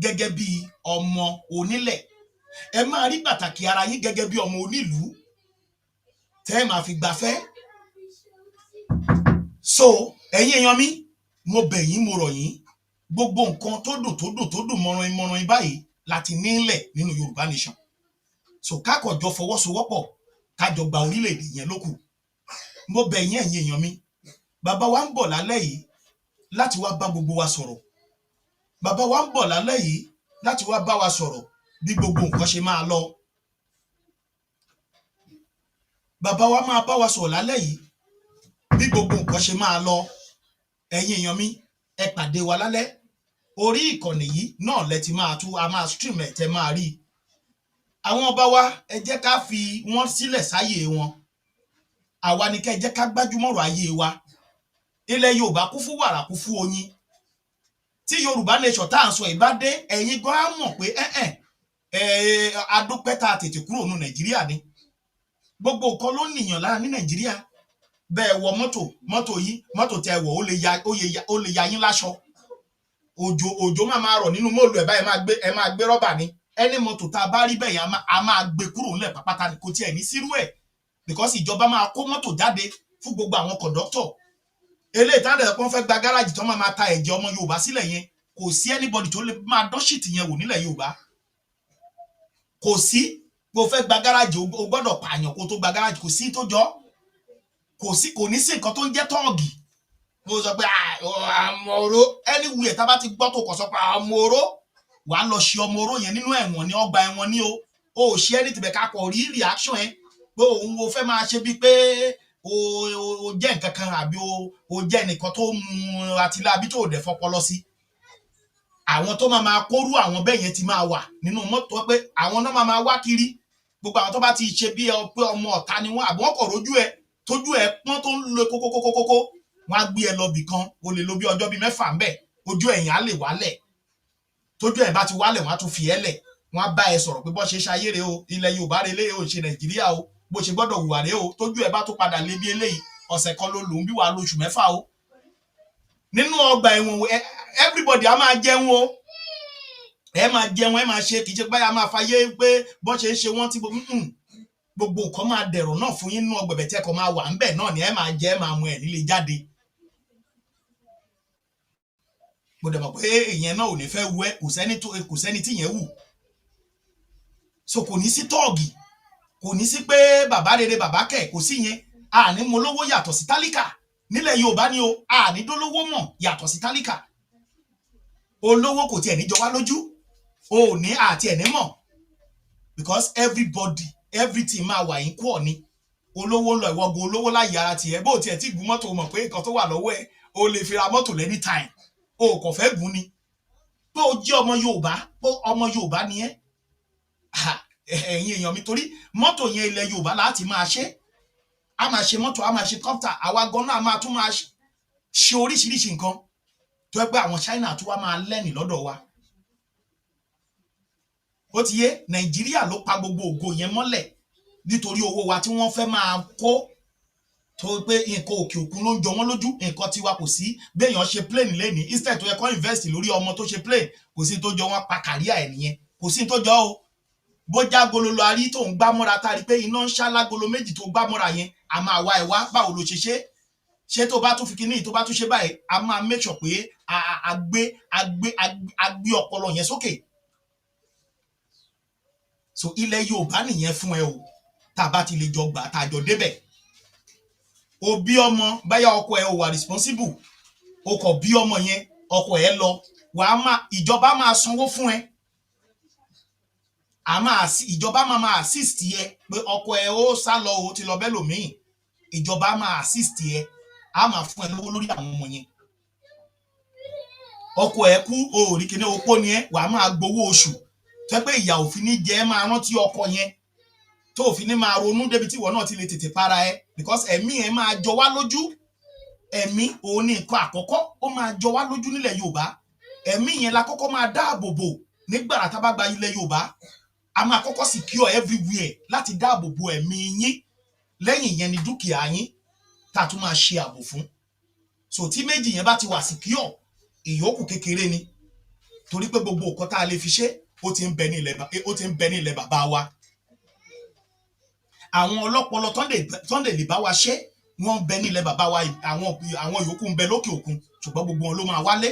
gẹ́gẹ́ bí ọmọ onílẹ̀, ẹ máa rí pàtàkì ara yín gẹ́gẹ́ bí ọmọ onílùú tẹ́ ẹ máa fi gbafẹ́. So ẹ̀yin èèyàn mi, mo bẹ̀ yín, mo rọ̀ yín. Gbogbo nǹkan tó dùn, tó dùn, tó dùn mọ́ran mọ́ran báyìí láti nílẹ̀ nínú Yorùbá Nation. So kákọ̀jọ fọwọ́sowọ́pọ̀, kájọ gba orílẹ̀-èdè yẹn lókù. Mo bẹ̀ yín, ẹ̀yin èèyàn mi. Bàbá wa ń bọ̀ lálẹ́ yìí láti wá bá gbogbo wa sọ̀rọ̀. Bàbá wa ń bọ̀ lálẹ́ yìí láti wá bá wa sọ̀rọ̀ bí gbogbo nǹkan ṣe máa lọ. Bàbá wa máa bá wa sọ̀rọ̀ lálẹ́ yìí bí gbogbo nǹkan ṣe máa lọ. Ẹ̀yin èèyàn mi, ẹ pàdé wa lálẹ́. Orí ìkànnì yìí náà lẹ ti máa tú, a máa stream ẹ̀, tẹ́ máa rí i. Àwọn ọba wa, ẹ jẹ́ ká fi wọ́n sílẹ̀ sáyè wọn. Àwa ni kẹ́ ẹ jẹ́ ká gbájúmọ̀rọ̀ ayé wa. Ilẹ̀ Yorùbá kún fún wàrà, kún fún oyin. Tí Yorùbá Nation tá à ń sọ yìí bá dé, ẹ̀yin gan á mọ̀ pé ẹ̀ẹ́n ẹ̀ adúpẹ́ tá a tètè kúrò nù Nàìjíríà ni. Gbogbo nǹkan ló nìyàn lára ní Nàìjíríà. Bẹ́ẹ̀ wọ mọ́tò, mọ́tò yìí, mọ́tò tẹ wọ̀, ó lè ya yín láṣọ. Òjò máa rọ̀ nínú mọ́ọ̀lù ẹ̀ báyìí, ẹ máa gbé rọ́bà ni. Ẹni mọ́tò tá a bá rí bẹ́ẹ̀ yẹn, a máa gbé kúrò ńlẹ̀ pápátá ni. Kò tiẹ̀ ní sírú ẹ̀, because ìjọba máa kó mọ́tò jáde fún gbogbo àwọn kọ̀dọ́tọ̀ eléyìí tá a dẹ̀ pọ́n fẹ́ gba gáràjì tó máa ta ẹ̀jẹ̀ ọmọ Yorùbá sílẹ̀ yẹn. Kò sí anybody tó lè máa dán shit yẹn wò nílẹ̀ Yorùbá. Kò sí. Bó fẹ́ gba gáràjì, o gbọ́dọ̀ pààyàn kó tó gba gáràjì. Kò sí tó jọ, kò sí. Kò ní sí nǹkan tó ń jẹ́ tọ́ọ̀gì. Mo sọ pé àmọ̀ró anywhere, tá a bá ti gbọ́ tó kọ̀ sọ pé àmọ̀ró, wàá lọ ṣe ọmọ oró yẹn nínú ẹ̀wọ̀n ní ọgbà ẹ̀wọ̀n ní o. O ò ṣe anything bẹ̀, ká kọ̀ rí reaction ẹ pé òun o fẹ́ máa ṣe bíi pé o jẹ́ nǹkan kan, àbí o jẹ́ nìkan tó mu àtìlábí tó dẹ̀ fọpọlọ sí. Àwọn tó máa máa kórú àwọn bẹ́ẹ̀ yẹn ti máa wà nínú mọ́tò, pé àwọn náà máa máa wá kiri. Gbogbo àwọn tó bá ti ṣe bí ẹ pé ọmọ ọ̀tá ni wọ́n, àbí wọ́n kọ̀ rójú ẹ, tójú ẹ pọ́n, tó ń lo kókókókókó, wọ́n á gbé ẹ lọ bì kan. O lè lo bí ọjọ́ bíi 6 ńbẹ̀, ojú ẹ̀yìn á lè wálẹ̀. Tójú ẹ̀ bá ti wálẹ̀, wọ́n á tún fi ẹ́ lẹ̀. Wọ́n á bá ẹ sọ̀rọ̀ pé bọ́ ṣe ṣayé rèé o, ilẹ̀ Yorùbá rèé lé o, ṣe Nàìjíríà o, bó ṣe gbọ́dọ̀ hùwà rèé o. Tójú ẹ bá tún padà lé bí eléyìí, ọ̀sẹ̀ kan ló lò ń bí, wàá lóṣù 6 o nínú ọgbà ẹ̀wọ̀n. Everybody á máa jẹun o, ẹ máa jẹun, ẹ máa ṣe. Kì í ṣe pé a máa fàyè pé bọ́n ṣe ń ṣe wọ́n tí gbogbo nǹkan máa dẹ̀rọ̀ náà fún yín nínú ọgbẹ̀bẹ̀ tí ẹ kàn máa wà ńbẹ̀ náà ni. Ẹ máa jẹ, ẹ máa mu, ẹ nílé jáde. Mo dẹ̀ mọ̀ pé ìyẹn náà ò ní fẹ́ wú ẹ. Kò sẹ́ni tí ìyẹn wù. So kò ní sí tọ́ọ̀gì, kò ní sí pé bàbá rere, bàbá kẹ̀, kò sí yẹn. Àní mo lówó yàtọ̀ sí tálíkà nílẹ̀ Yorùbá ni o. Àní dólówó mọ̀ yàtọ̀ sí tálíkà. Olówó kò tiẹ̀ ní jọ wá lójú, o ò ní àti ẹ̀ ní mọ̀, because everybody, everything máa wà equal ni. Olówó ń lọ, ìwọ́gun olówó láyé ara tiẹ̀, bó tiẹ̀ tí gun mọ́tò, mọ̀ pé nǹkan tó wà lọ́wọ́ ẹ̀, o lè fi ra mọ́tò lẹ́ni time, o kò fẹ́ gùn ni. Pé o jẹ́ ọmọ Yorùbá, pé ọmọ Yorùbá ni ẹ́. Ẹ̀yin èèyàn mi, torí mọ́tò yẹn, ilẹ̀ Yorùbá láti máa ṣe. A máa ṣe mọ́tò, a máa ṣe kọ́pítà, àwa gan náà máa tún máa ṣe oríṣiríṣi nǹkan tó yẹ pé àwọn China tó wá máa lẹ́nì lọ́dọ̀ wa. Ó ti yé. Nàìjíríà ló pa gbogbo ògo yẹn mọ́lẹ̀ nítorí owó wa tí wọ́n fẹ́ máa kó, tó pé nǹkan òkè òkun ló ń jọ wọ́n lójú, nǹkan tiwa kò sí. Béèyàn ṣe plane lẹ́ni, instead tó yẹ kó invest lórí ọmọ tó ṣe plane, kò sí tó jọ. Wọ́n pa career ẹ̀ nìyẹn. Kò sí tó jọ o. Bó jágolo lọ arí tó ń gbá mọ́ra, tá a rí pé iná ń ṣá lágolo méjì tó gbá mọ́ra yẹn, a máa wá ẹ wá. Báwo ló ṣe ṣe ṣé? Tó bá tún fi kíní, tó bá tún ṣe báyìí, a máa make sure pé a gbé ọpọlọ yẹn sókè. So ilẹ̀ Yorùbá nìyẹn fún ẹ o. Tá a bá ti lè jọ gbà, tá a jọ débẹ̀, o bí ọmọ, báyà ọkọ ẹ ò wà responsible, o kò bí ọmọ yẹn, ọkọ ẹ lọ, wàá máa, ìjọba máa sanwó fún ẹ. A máa, ìjọba máa assist ẹ pé ọkọ ẹ ó sá lọ, o ti lọ bẹ́ẹ̀ lòmíì, ìjọba máa assist ẹ, a máa fún ẹ lówó lórí àwọn ọmọ yẹn. Ọkọ ẹ kú, o ò rí kíní, opó ni ẹ, wàá máa gbowó oṣù tó pé ìyà òfin ní jẹ ẹ, máa rántí ọkọ yẹn. Tó o fi ní máa ronú débi tí ìwọ náà ti lè tètè para ẹ, because ẹ̀mí ẹ máa jọ wá lójú. Ẹ̀mí òun ní nǹkan àkọ́kọ́ ó máa jọ wá lójú nílẹ̀ Yorùbá. Ẹ̀mí yẹn la kọ́kọ́ máa dáàbò bò nígbàrà tá a bá gba ilẹ̀ Yorùbá. A máa kọ́kọ́ secure everywhere láti dáàbò bo ẹ̀mí yín. Lẹ́yìn yẹn ni dúkìá yín tá a tún máa ṣe ààbò fún. So tí méjì yẹn bá ti wà secure, ìyókù kékeré ni, torí pé gbogbo nǹkan tá a lè fi ṣe, ó ti ń bẹ ní ilẹ̀ bàbá wa. Àwọn ọlọ́pọlọ tán lè bá wa ṣe, wọ́n ń bẹ ní ilẹ̀ bàbá wa. Àwọn yòókù ń bẹ lókè òkun, ṣùgbọ́n gbogbo wọn ló máa wálé.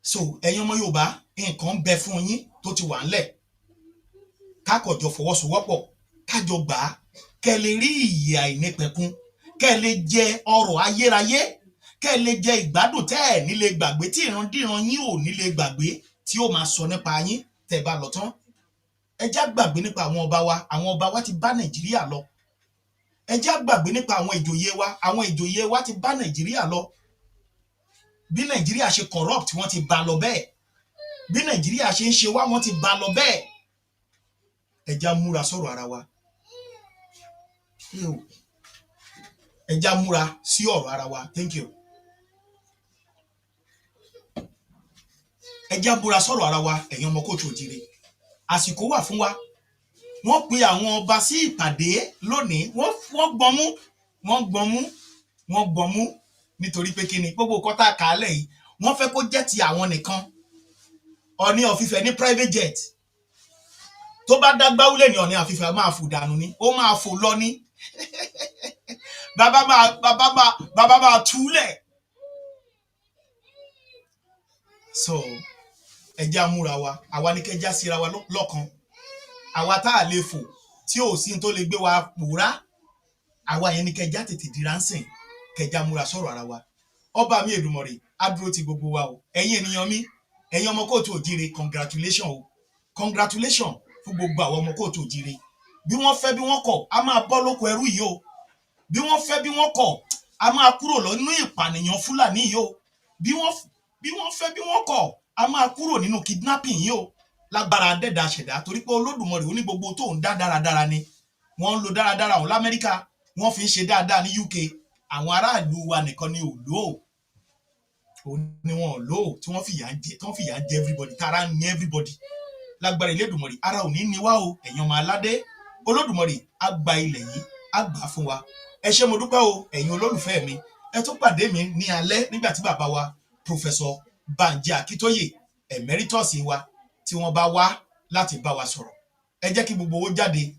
So ẹ̀yin ọmọ Yorùbá, nǹkan ń bẹ fún yín tó ti wà ńlẹ̀. Kákọ̀jọ fọwọ́sowọ́pọ̀, kájọ gbà á, kẹ́ lè rí ìyè àìnípẹ̀kun, kẹ́ lè jẹ ọrọ̀ ayérayé, kẹ́ lè jẹ ìgbádùn tẹ́ ẹ̀ ní lè gbàgbé, tí ìrandíran yín ò ní lè gbàgbé, tí ó máa sọ nípa yín tẹ́ bá lọ tán. Ẹ já gbàgbé nípa àwọn ọba wa. Àwọn ọba wa ti bá Nàìjíríà lọ. Ẹ já gbàgbé nípa àwọn ìjòyè wa. Àwọn ìjòyè wa ti bá Nàìjíríà lọ. Bí Nàìjíríà ṣe corrupt, wọ́n ti bá lọ bẹ́ẹ̀. Bí Nàìjíríà ṣe ń ṣe wá, wọ́n ti bá lọ bẹ́ẹ̀. Ẹ já múra sọ̀rọ̀ ara wa. Ẹ já múra sí ọ̀rọ̀ ara wa. Thank you. Ẹ já múra sọ̀rọ̀ ara wa, ẹ̀yin ọmọ kóòtù òjìrè. Àsìkò wà fún wa. Wọ́n pe àwọn ọba sí ìpàdé lónìí. Wọ́n gbọmú, wọ́n gbọmú, wọ́n gbọmú, nítorí pé kí ni? Gbogbo nǹkan tá a kà á lẹ̀ yìí, wọ́n fẹ́ kó jẹ́ ti àwọn nìkan. Ọọ̀ni of Ifẹ̀ ní private jet. Tó bá dágbáwúlẹ̀ ní Ọọ̀ni of Ifẹ̀ máa fò dànù ni, ó máa fò lọ ní. Bàbá máa túlẹ̀. So ẹ jẹ́ á múra wa. Àwa ní kẹ́ já síra wa lọ́kan. Àwa tá a lè fò, tí ò sí tó lè gbé wa pòórá, àwa yẹn ní kẹ́ já tètè dira ń sìn, kẹ́ já múra sọ̀rọ̀ ara wa. Ọba mi Èdùmàrè á dúró ti gbogbo wa o. Ẹ̀yin ènìyàn mi, ẹ̀yin ọmọ kóòtù òjíire, congratulation o, congratulation fún gbogbo àwọn ọmọ kóòtù òjíire. Bí wọ́n fẹ́ bí wọ́n kọ̀, a máa bọ́ lóko ẹrú yìí o. Bí wọ́n fẹ́ bí wọ́n kọ̀, a máa kúrò lọ́nú ìpànìyàn Fúlàní yìí o. Bí wọ́n fẹ́ bí wọ́n kọ̀, a máa kúrò nínú kidnapping yìí o, lágbára adẹ́dà ṣẹ̀dá, torí pé Olódùmarè ó ní gbogbo tó ń dá dáradára ni. Wọ́n ń lo dáradára òun l'Amẹ́ríkà, wọ́n fi ń ṣe dáadáa ní UK. Àwọn aráàlú wa nìkan ni ò lò ó, òun ni wọn ò lò ó, tí wọ́n fìyà ń jẹ, tí wọ́n fìyà ń jẹ everybody, tára ń ní everybody. Lágbára Elédùmarè, ara ò ní ní wá o. Ẹ̀yin ọmọ aládé, Olódùmarè á gba ilẹ̀ yìí, á gbà á fún wa. Ẹ ṣé, mo dúpẹ́ o, ẹ̀yin olólùfẹ́ mi. Ẹ tún pàdé mi ní alẹ́ nígbà tí bàbá wa, Professor Banji Akíntóyè emeritus wa, tí wọ́n bá wá láti bá wa sọ̀rọ̀. Ẹ jẹ́ kí gbogbo owó jáde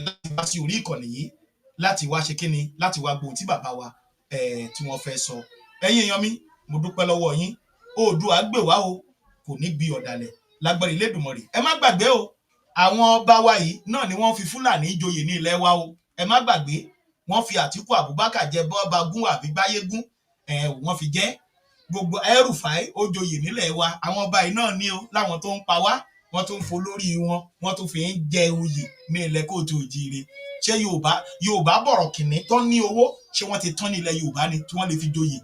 láti wá sí orí ìkànnì yìí, láti wá ṣe kíni, láti wá gbóhùn tí bàbá wa tí wọ́n fẹ́ sọ. Ẹ̀yin èèyàn mi, mo dúpẹ́ lọ́wọ́ yín. Oòduà gbè wá o, kò ní bí ọ̀dàlẹ̀, lágbára Elédùmarè. Ẹ má gbàgbé o, àwọn ọba wa yìí náà ni wọ́n fi Fúlàní joyè ní ilẹ̀ wa o. Ẹ má gbàgbé, wọ́n fi Àtíkù Abubakar jẹ bọ́ba gún àbí Gbáyégún ẹ, wọ́n fi jẹ́ gbogbo El-Rufai ó joyè nílẹ̀ wa. Àwọn ọba yìí náà ní o, láwọn tó ń pa wá, wọ́n tún ń folórí wọn, wọ́n tún fi ń jẹ oyè ní ilẹ̀ kóòtù òjìire. Ṣé Yorùbá bọ̀rọ̀kìnní tó ní owó, ṣé wọ́n ti tán ní ilẹ̀ Yorùbá ni tí wọ́n lè fi joyè?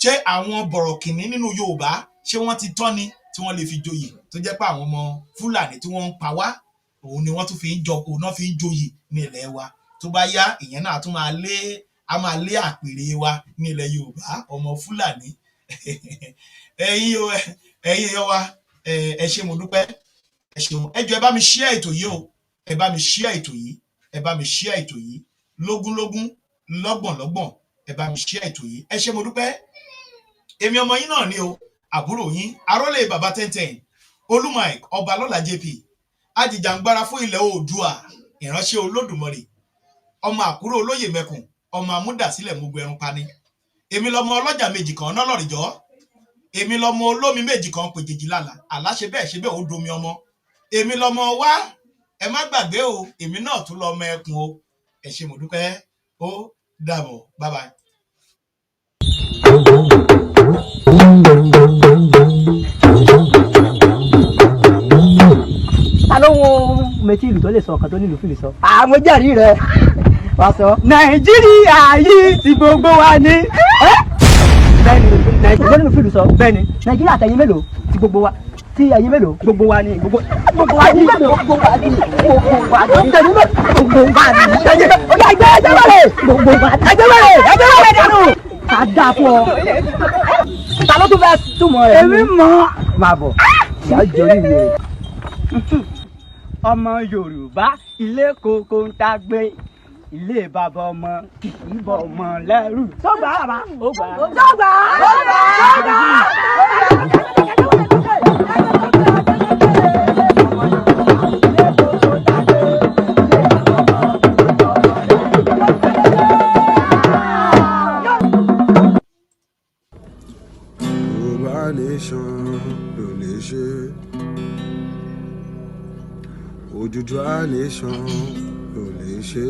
Ṣé àwọn bọ̀rọ̀kìnní nínú Yorùbá, ṣé wọ́n ti tán ni tí wọ́n lè fi joyè, tó jẹ́ pé àwọn ọmọ Fúlàní tí wọ́n ń pa wá, òun ni wọ́n tún fi ń jọ, òun náà fi ń joyè ní ilẹ̀ wa? Tó bá yá, ìyẹn náà tún máa lé, a máa lé àpèrè wa ní ilẹ̀ Yorùbá, ọmọ Fúlàní. Ẹ̀yin o, ẹ̀yin èèyàn wa, ẹ ṣé, mo dúpẹ́, ẹ ṣeun. Ẹ jọ̀ọ́, ẹ bá mi share ètò yìí o. Ẹ bá mi share ètò yìí, ẹ bá mi share ètò yìí lógúnlógún, lọ́gbọ̀nlọ́gbọ̀n. Ẹ bá mi share ètò yìí. Ẹ ṣé, mo dúpẹ́. Èmi ọmọ yín náà ni o, àbúrò yín, arólè bàbá tẹ́ntẹ́n, Olúmike Ọbalọ́lá JP, ajìjàngbara fún ilẹ̀ Oòduà, ìránṣẹ́ Olódùmarè, ọmọ àkúrò olóyè mẹ́kùn, ọmọ amúdàsílẹ̀ mugu ẹrun pani. Èmi lọmọ ọlọ́jà méjì kan nọ́lọ́rìjọ́. Èmi lọmọ olómi méjì kan pèjèjì lálà àlá, ṣe bẹ́ẹ̀ ṣe bẹ́ẹ̀, ó domi ọmọ. Èmi lọmọ wá. Ẹ má gbàgbé o, èmi náà tún lọmọ ẹkùn o. Ẹ ṣé, mo dúpẹ́. Ó dàbọ̀, bye bye.
Ta ló wo metí ìlú tó lè sọ ọ̀kan tó nílùú fìlì sọ? Àmọ́ jẹ́rìí rẹ̀ wá sọ. Nàìjíríà yìí ti gbogbo wa ní. Bẹ́ẹ̀ni, Nàìjíríà nílùú fìlì sọ. Bẹ́ẹ̀ni, Nàìjíríà tẹ̀yìn mélòó ti gbogbo wa, tí ẹ̀yin mélòó, gbogbo wa ní gbogbo. Gbogbo wa ní gbogbo wa ní gbogbo wa ní gbogbo wa ní. Ó yá ẹgbẹ́ ẹgbẹ́ wẹ̀rẹ̀ gbogbo wa ní. Ẹgbẹ́ wẹ̀rẹ̀ ẹgbẹ́ wẹ̀rẹ̀ dànù. Ká dáa fún ọ. Ta ló tún fẹ́ túmọ̀ rẹ̀? Èmi mọ̀. Máa bọ̀, ìyá jọrí mi rẹ̀. Ọmọ Yorùbá ilé koko ń ta gbé ilé bàbá ọmọ kì í bọ̀ ọmọ lẹ́rù. Sọ́gbà bàbá. Ó gbà. Sọ́gbà. Sọ́gbà.
Yorùbá nation ló lè ṣe, Odùduwà nation ló lè ṣe,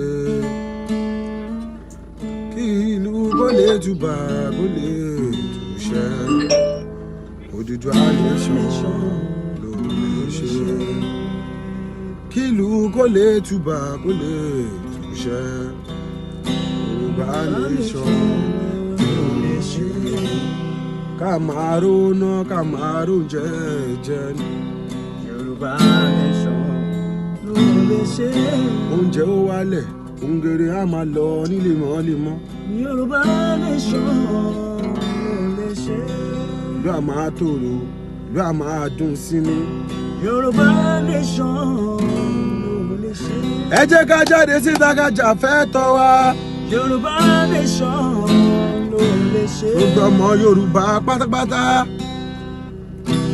kí ìlú kó lè túbà kó lè túṣẹ. Odùduwà nation ló lè ṣe, kí ìlú kó lè túbà kó lè túṣẹ. Yorùbá nation ló lè ṣe, ká máa róná ká máa róúnjẹ jẹ ní.
Yorùbá nation ló lè ṣe.
Oúnjẹ ó wálẹ̀, òǹgèrè á máa lọ ní lemọ́lemọ́.
Yorùbá nation ló lè ṣe.
Ìlú á máa tòrò, ìlú á máa dùn sí ni.
Yorùbá nation ló lè ṣe.
Ẹ jẹ́ ká jáde síta ká jà fẹ́ tọ́ wa.
Yorùbá nation ló lè ṣe.
Gbogbo ọmọ Yorùbá pátápátá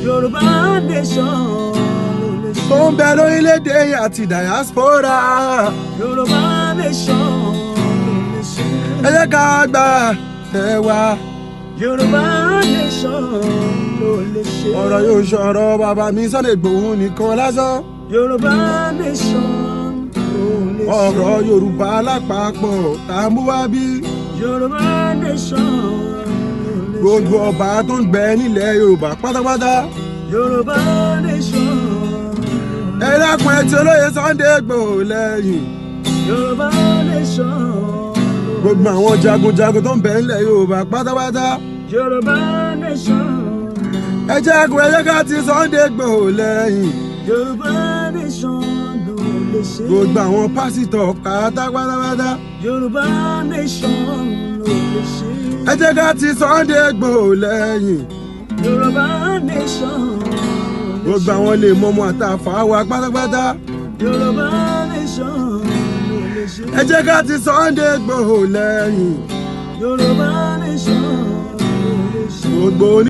Yorùbá nation ló lè ṣe.
tó ń bẹ lórílẹ̀‐èdè àti diaspora.
Yorùbá nation ló lè ṣe.
Ẹ jẹ́ ká gbà tẹ̀ wá.
Yorùbá nation ló lè ṣe.
Ọ̀rọ̀ yóò ṣọ̀rọ̀ bàbá mi Sunday Igboho nìkan lásán.
Yorùbá nation ló lè ṣe.
Ọ̀rọ̀ Yorùbá lápapọ̀ tá a mú wá bí.
Yorùbá nation ló lè ṣe.
Gbogbo ọba tó ń gbẹ nílẹ̀ Yorùbá pátápátá.
Yorùbá nation.
Ẹ dákun, ẹ ti olóyè Sunday Igboho lẹ́yìn.
Yorùbá nation.
Gbogbo àwọn jagunjagun tó ń bẹ nílẹ̀ Yorùbá pátápátá.
Yorùbá nation.
Ẹ jẹ́ kó ẹ jẹ́ ká ti Sunday Igboho lẹ́yìn.
Yorùbá nation ló lè ṣe.
Gbogbo àwọn pásítọ̀ pátápátá.
Yorùbá nation ló lè ṣe.
Ẹ jẹ́ ká ti Sunday Igboho lẹ́yìn.
Yorùbá nation.
Gbogbo àwọn lè mọ̀mọ́ àtàfà wa pátápátá.
Yorùbá nation ló lè ṣe.
Ẹ jẹ́ ká ti Sunday Igboho lẹ́yìn.
Yorùbá nation ló lè ṣe.
Gbogbo oní.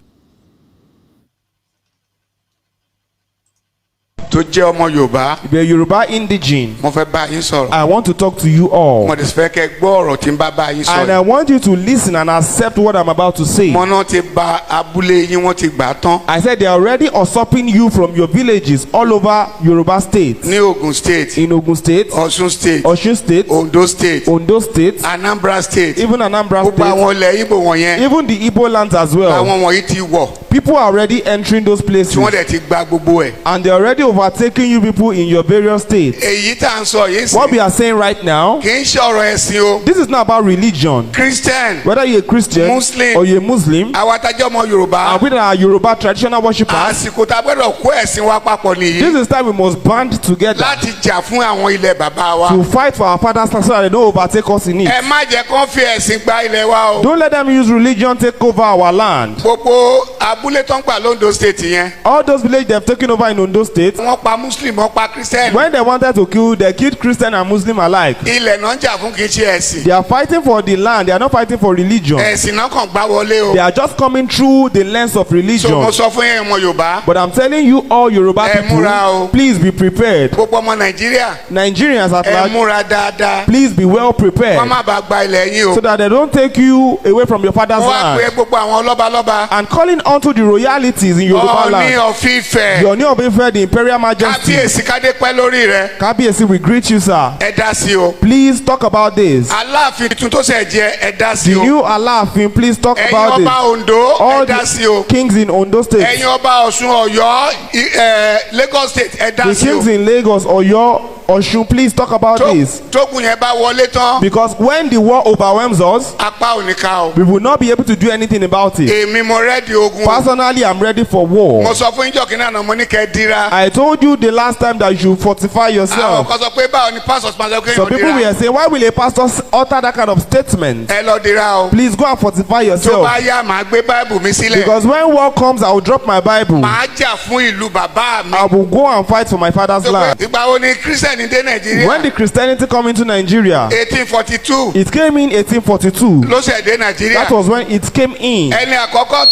Tó jẹ́ ọmọ Yorùbá.
If you're a Yoruba indigene,
Mo fẹ́ bá yín sọ̀rọ̀.
I want to talk to you all.
Mo dẹ̀ fẹ́ kẹ́ gbọ́ ọ̀rọ̀ tí ń bá bá yín sọ
And I
yìí.
want you to listen and accept what I'm about to say.
Mo náà ti ba abúlé yín, wọ́n ti gbà á tán.
I said they are already usurping you from your villages all over Yoruba State.
Ní Ogun State,
In Ogun State,
Ọ̀ṣun State,
Osun State,
Ondo State,
Ondo State,
Anambra State,
even Anambra
gbogbo
State,
àwọn ilẹ̀ Ìgbò wọ̀nyẹn,
even the Igbo lands as well.
àwọn wọ̀nyí ti wọ̀
People are already entering those places
tí wọ́n dẹ̀ ti gba gbogbo ẹ̀.
and they're already overtaking you people in your various states.
Èyí tá à ń sọ yìí
What we
sí
are saying right now,
kì í ṣe ọ̀rọ̀ ẹ̀sìn o.
this is not about religion.
Christian,
Whether you're a Christian
Muslim,
or you're a Muslim,
àwa tá jẹ́ ọmọ Yorùbá,
and we that are Yoruba traditional worshippers,
àsìkò tá a gbọ́dọ̀ kó ẹ̀sìn wa papọ̀ nìyí
this is time we must band together
láti jà fún àwọn ilẹ̀ bàbá wa.
to fight for our fathers land so that they don't overtake us in it.
Ẹ má jẹ́ kán fi ẹ̀sìn gba ilẹ̀ wa o.
Don't let them use religion take over our land.
Gbogbo abúlé tó ń gbà l'Ondo State yẹn,
All those villages they've taken over in Ondo State,
wọ́n pa Muslim, wọ́n pa Christian.
when they wanted to kill, they killed Christian and Muslim alike.
Ilẹ̀ náà ń jà fún, kì í ṣe ẹ̀sìn.
They are fighting for the land, they are not fighting for religion.
Ẹ̀sìn náà kàn gbá wọlé o.
They are just coming through the lens of
So mo
religion.
sọ fún yín, ọmọ Yorùbá,
But I'm telling you all Yoruba
ẹ múra o.
people, please be prepared.
Gbogbo ọmọ Nàìjíríà,
Nigerians at
ẹ
large,
múra dáadáa.
please be well
Wọ́n
prepared
má bàa gba ilẹ̀ yín o.
so that they don't take you away from your father's
Wọ́n wá pe
land.
gbogbo àwọn lọ́balọ́ba.
And calling unto the royalities in Yoruba
Ọọ̀ni
land,
of Ifẹ̀,
the Ooni of Ife, the Imperial Majesty,
Kábíyèsí, kádé pẹ́ lórí rẹ.
Kabiyesi, we greet you, sir.
Ẹ dá sí o.
Please talk about this.
Aláàfin tuntun tó ṣẹ̀ jẹ, ẹ dá sí
The
o.
new Alaafin, please talk
Ẹ̀yin
about
ọba
this.
Ondo, ẹ
All
dá sí o.
the kings in Ondo State,
Ẹ̀yin ọba Ọ̀ṣun, Ọ̀yọ́, Lagos State, ẹ dá
the
sí o.
kings in Lagos, Oyo, Osun, please talk about this.
Tógun yẹn bá wọlé tán,
Because when the war overwhelms us,
apá ò ní ká o.
we will not be able to do anything about it.
Èmi mo ready ogun o.
Personally, I'm ready for
Mo
war.
sọ fún yín jọ̀kínní àná, mo ní kẹ́ ẹ dira.
I told you the last time that you should fortify
Àwọn
yourself.
kan sọ pé báwo ni pásọ̀ máa sọ pé
Some
èèyàn
people
dira.
were saying, why will a pastor utter that kind of statement?
Ẹ lọ dira o.
Please go and fortify
Tó
yourself.
bá yá, màá gbé báìbù mi sílẹ̀.
Because when war comes, I will drop my Bible.
Màá jà fún ìlú bàbá mi.
I will go and fight for my father's
Tó pé
land.
ìgbà wo ni Christian dé Nàìjíríà?
When the Christianity come into Nigeria,
1842
it came in 1842.
ló ṣẹ̀ dé Nàìjíríà.
That was when it came in.
Ẹni àkọ́kọ́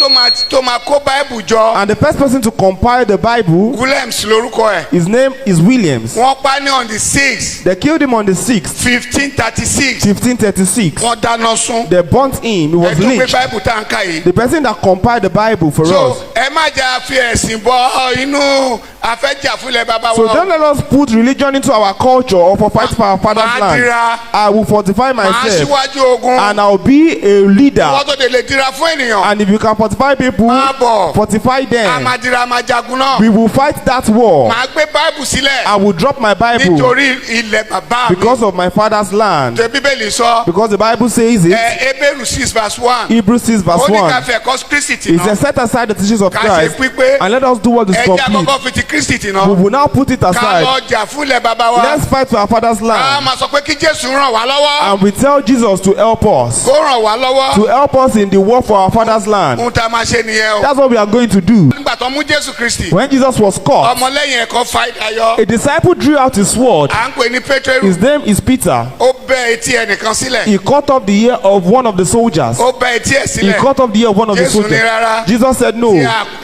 tó máa kó báìbù jọ,
And the first person to compile the Bible,
Williams lórúkọ ẹ̀.
his name is Williams.
Wọ́n pa ní on the 6
They killed him on the 6th,
1536.
1536.
Wọ́n dáná sun.
They burnt him. He
Ẹ
was
tó gbé
lynched.
báìbù tá à ń kà yìí.
The person that compiled the Bible for
So
us.
ẹ má jà fi ẹ̀sìn bọ inú afẹ́jà fúnlẹ̀ bàbá
So
wa o.
don't let us put religion into our culture or for fight for our father's
Màá
land.
dira.
I will fortify
Màá
myself
síwájú ogun.
and I will be a leader.
Wọ́n tó lè dira fún ènìyàn.
And if you can fortify people,
Máa bọ̀.
fortify
A
them.
máa dira, máa jagun náà.
We will fight that war.
Màá gbé báìbù sílẹ̀
I will drop my Bible
nítorí ilẹ̀ bàbá mi.
because of my father's land.
Tẹ Bíbélì sọ
Because the Bible says it,
ẹ Hébérù 6 verse 1.
Hebrews 6 verse
Ó ní ká
1.
fi ẹ̀kọ́ Kristi tì
It
náà.
says, set aside the teachings of
Ká ṣe
Christ
pípé.
and let us do what is
Ẹ jẹ́
complete.
àkọ́kọ́ fi ti Kristi tì náà.
We will now put it
Ká
aside.
lọ jà fúnlẹ̀ bàbá wa.
Let's fight for our father's
Ká
land.
máa sọ pé kí Jésù ràn wá lọ́wọ́.
And we tell Jesus to help us.
Kó ràn wá lọ́wọ́.
To help us in the war for our father's land.
Ohun tá a máa ṣe nìyẹn o.
That's what we are going to do.
Nígbà tó mú Jésù Kristi,
When Jesus was caught,
ọmọlẹ́yìn ẹ̀kọ́ fa idà yọ.
a disciple drew out his sword.
À ń pè ní Pétérù.
His name is Peter.
Ó bẹ́ etí ẹnìkan sílẹ̀.
He cut off the ear of one of the soldiers.
Ó bẹ́ etí ẹ̀
He
sílẹ̀.
cut off the ear of one of the
Jésù ní
soldiers.
rárá.
Jesus said,
Tí
no.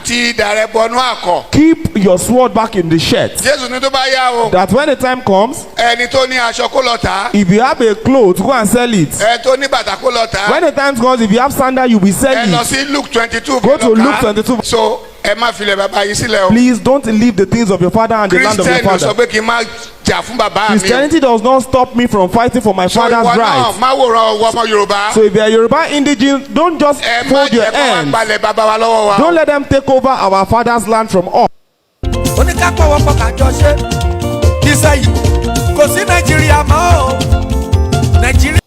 Tí idà rẹ bọnú àkọ̀.
Keep your sword back in the shirt.
Jésù ní tó bá yá o.
That when the time comes,
Ẹni tó ní aṣọ kó lọ tà á.
if you have a cloth, go and sell it.
Ẹni tó ní bàtà kó lọ tà á.
When the time comes, if you have sandal, you will sell
Ẹ lọ
it.
sí Luke 22.
Go to Luke 22.
So ẹ má filẹ̀ bàbá yìí sílẹ̀ o.
Please don't leave the things of your father and the land of your
Christian sọ
father.
pé kí n má jà fún bàbá mi o.
Christianity does not stop me from fighting for my
So
father's
ìwọ náà
right.
má wòran ọwọ́ ọmọ Yorùbá.
So if you are Yoruba indigene, don't just
Ẹ má
fold your
jẹ́ kó wá
hands.
gbalẹ̀ bàbá wa lọ́wọ́ wa.
Don't let them take over our father's land from us.
Oníkápọ̀wọ́pọ̀ kájọ ṣe nísẹ̀yìí kò sí Nàìjíríà mọ́ o Nàìjíríà.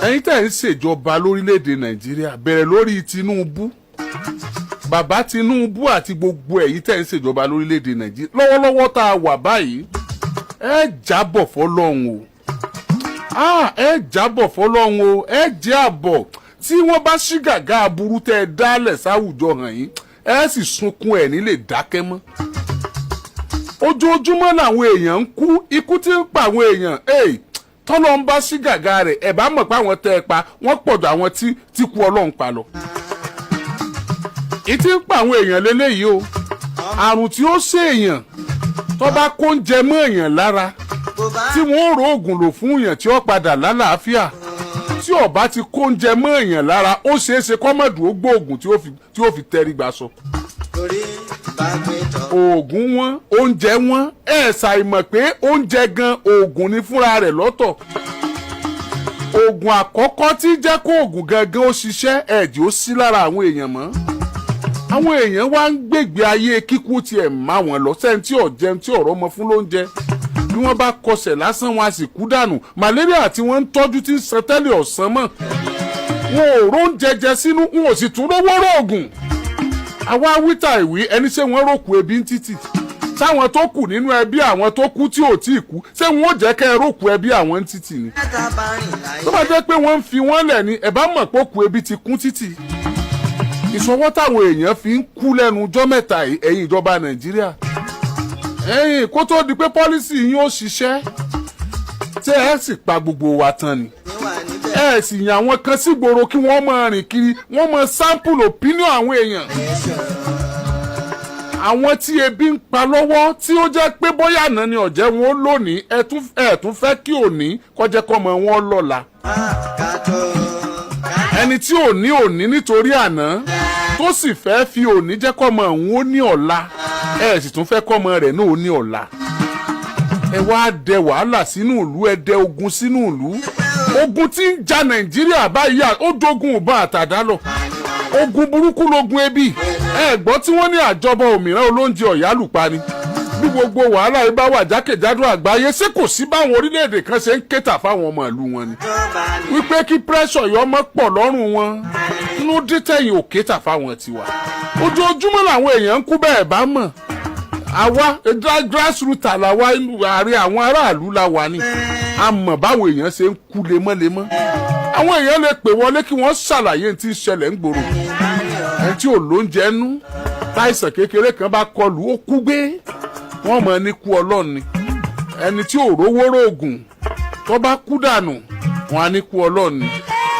Ẹ̀yin tẹ́ ń ṣèjọba lórílẹ̀‐èdè Nàìjíríà, bẹ̀rẹ̀ lórí Tinubu.
Bàbá Tinubu àti gbogbo ẹ̀yin tẹ́ ń ṣèjọba lórílẹ̀‐èdè Nàìjíríà lọ́wọ́lọ́wọ́ tá a wà báyìí, ẹ jábọ̀ fọlọ́run o. Ah, ẹ jábọ̀ fọlọ́run o. Ẹ jẹ́ àbọ̀ tí wọ́n bá ṣí gàgà aburú tẹ́ ẹ dálẹ̀ sáwùjọ hàn yín, ẹ sì sunkún ẹ̀ nílé dákẹ́ mọ́. Ojoojúmọ́ làwọn èèyàn ń kú. Ikú tí ń pa àwọn èèyàn, tọ́lọ́ ń bá ṣí gàgà rẹ̀, ẹ̀ bá mọ̀ pé àwọn tẹ́ ẹ pa wọ́n pọ̀ jù àwọn tí kú Ọlọ́run pa lọ. Ìtí ń pa àwọn èèyàn lélẹ́yìí o, àrùn tí ó ṣe èèyàn tó bá kó oúnjẹ mọ́ èèyàn lára, tí wọ́n ó ro oògùn lò fún èèyàn tí ó padà lálàáfíà, tí ó bá ti kó oúnjẹ mọ́ èèyàn lára, ó ṣeé ṣe kọ́mọ̀dù ó gbóògùn tí ó fi tẹrí gbà sọ. Oògùn wọn, oúnjẹ wọn, ẹ ṣàìmọ̀ pé oúnjẹ gan oògùn ni fúnra rẹ̀ lọ́tọ̀. Oògùn àkọ́kọ́ tí jẹ́ kó oògùn gangan ó ṣiṣẹ́, ẹ̀jẹ̀ ó sí lára àwọn èèyàn mọ́. Àwọn èèyàn wá ń gbègbè ayé kíkú tiẹ̀ má wọn lọ sẹ́ni tí ò jẹun, tí ọ̀rọ̀ mọ fún lóúnjẹ. Bí wọ́n bá kọsẹ̀ lásán, wọn a sì kú dànù. Malaria tí wọ́n ń tọ́jú tí ń san tẹ́lẹ̀ ọ̀sán mọ́, wọn ò róúnjẹ jẹ sínú, wọn ò sì tún rówó rògùn. Àwa wíta ìwí ẹni, ṣé wọ́n rókù ebi ń títì? Sáwọn tó kù nínú ẹbí àwọn tó kú tí ò tí ì kú, ṣé wọn ò jẹ́ kẹ́ ẹ rókù ẹbí àwọn ń títì ni? Tó bá jẹ́ pé wọ́n ń fi wọ́n lẹ̀ ni, ẹ̀ bá mọ̀ pé òkú ebi ti kún títì. Ìṣọwọ́ táwọn èèyàn fi ń kú lẹ́nu ọjọ́ mẹ́ta yìí, ẹ̀yin ìjọba Nàìjíríà, ẹ̀yin kó tó di pé policy yín ó ṣiṣẹ́, tẹ́ ẹ sì pa gbogbo wa tán ni, ẹ sì yàn àwọn kan sígboro kí wọ́n máa rìn kiri, wọ́n máa sample opinion àwọn èèyàn, àwọn tí ebi ń pa lọ́wọ́, tí ó jẹ́ pé bóyá àná ni ọ̀jẹ̀ wọn ó lónìí, ẹ tún fẹ́ kí òní kọjá kọ́mọ wọn lọ́la. Ẹni tí ò ní òní nítorí àná, tó sì fẹ́ fi òní jẹ́ kọ́mọ òun ó ní ọ̀la, ẹ sì tún fẹ́ kọ́mọ rẹ̀ náà ó ní ọ̀la. Ẹ wá dẹ wàhálà sínú ìlú, ẹ dẹ ogun sínú ìlú. Ogun tí ń ja Nàìjíríà báyìí, ó dógun ìbọn àtàdá lọ. Ogun burúkú logun ebi. Ẹ gbọ́ tí wọ́n ní àjọbọ òmíràn olóúnjẹ ọ̀yálùpa ni. Bí gbogbo wàhálà yìí bá wà jákèjádò àgbáyé, ṣé kò sí báwọn orílẹ̀-èdè kan ṣe ń kéta fáwọn ọmọ ìlú wọn ni wípé kí pressure yọ ọmọ pọ̀ lọ́rùn wọn? Inú dítẹ̀yìn ò kéta fáwọn tiwa. Ojoojúmọ́ làwọn èèyàn ń kú. Bẹ́ẹ̀ bá mọ̀, àwa grassroot làwa, àárín àwọn aráàlú la wà ní. A mọ̀ báwọn èèyàn ṣe ń kú lemọ́lemọ́. Àwọn èèyàn lè pè wọlé kí wọ́n ṣàlàyé tí ń ṣẹlẹ̀ ń gbòòrò. Ẹni tí ò lóúnjẹ nú, táìsàn kékeré kan bá kọlù, ó kú gbé, wọ́n mọ̀ ní kú Ọlọ́run ni. Ẹni tí ò rówó rògùn, tó bá kú dànù, wọ́n á ní kú Ọlọ́run ni.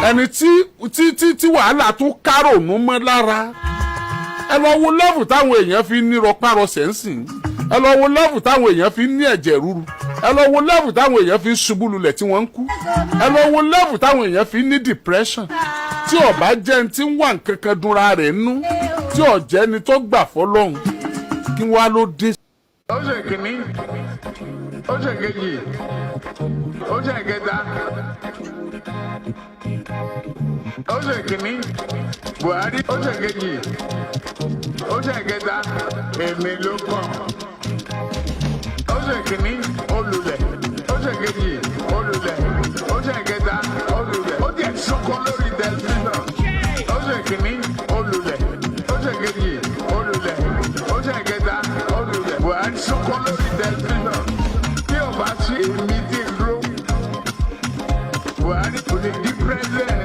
Ẹni tí wàhálà tún kárònú mọ́ lára. Ẹ lọ wo level táwọn èèyàn fi ń ní rọpárọsẹ̀ ń sìn. Ẹ lọ wo level táwọn èèyàn fi ń ní ẹ̀jẹ̀ ríru. Ẹ lọ wo level táwọn èèyàn fi ń ṣubú lulẹ̀ tí wọ́n ń kú. Ẹ lọ wo level táwọn èèyàn fi ń ní depression. Tí ó bá jẹ́ ní tí ń wà nǹkan kan dunra rẹ̀ nú, tí ó jẹ́ ni tó gbà fọlọ́hún, kí wọ́n á ló dé.
Ó ṣe kìíní, ó ṣe kejì, ó ṣe kẹta, ó ṣe kìíní Buhari, ó ṣe kejì, ó ṣe kẹta, èmi ló kàn. Ó ṣe kìíní, ó lulẹ̀, ó ṣe kejì, ó lulẹ̀, ó ṣe kẹta, ó lulẹ̀, ó jẹ́ sunkún lórí tẹlifíṣàn. Ó ṣe kìíní, ó lulẹ̀, ó ṣe kejì, ó lulẹ̀, ó ṣe kẹta, ó lulẹ̀. Buhari sunkún lórí tẹlifíṣàn. Tí ò bá sí èmi tí ń dúró, Buhari kò lè di president.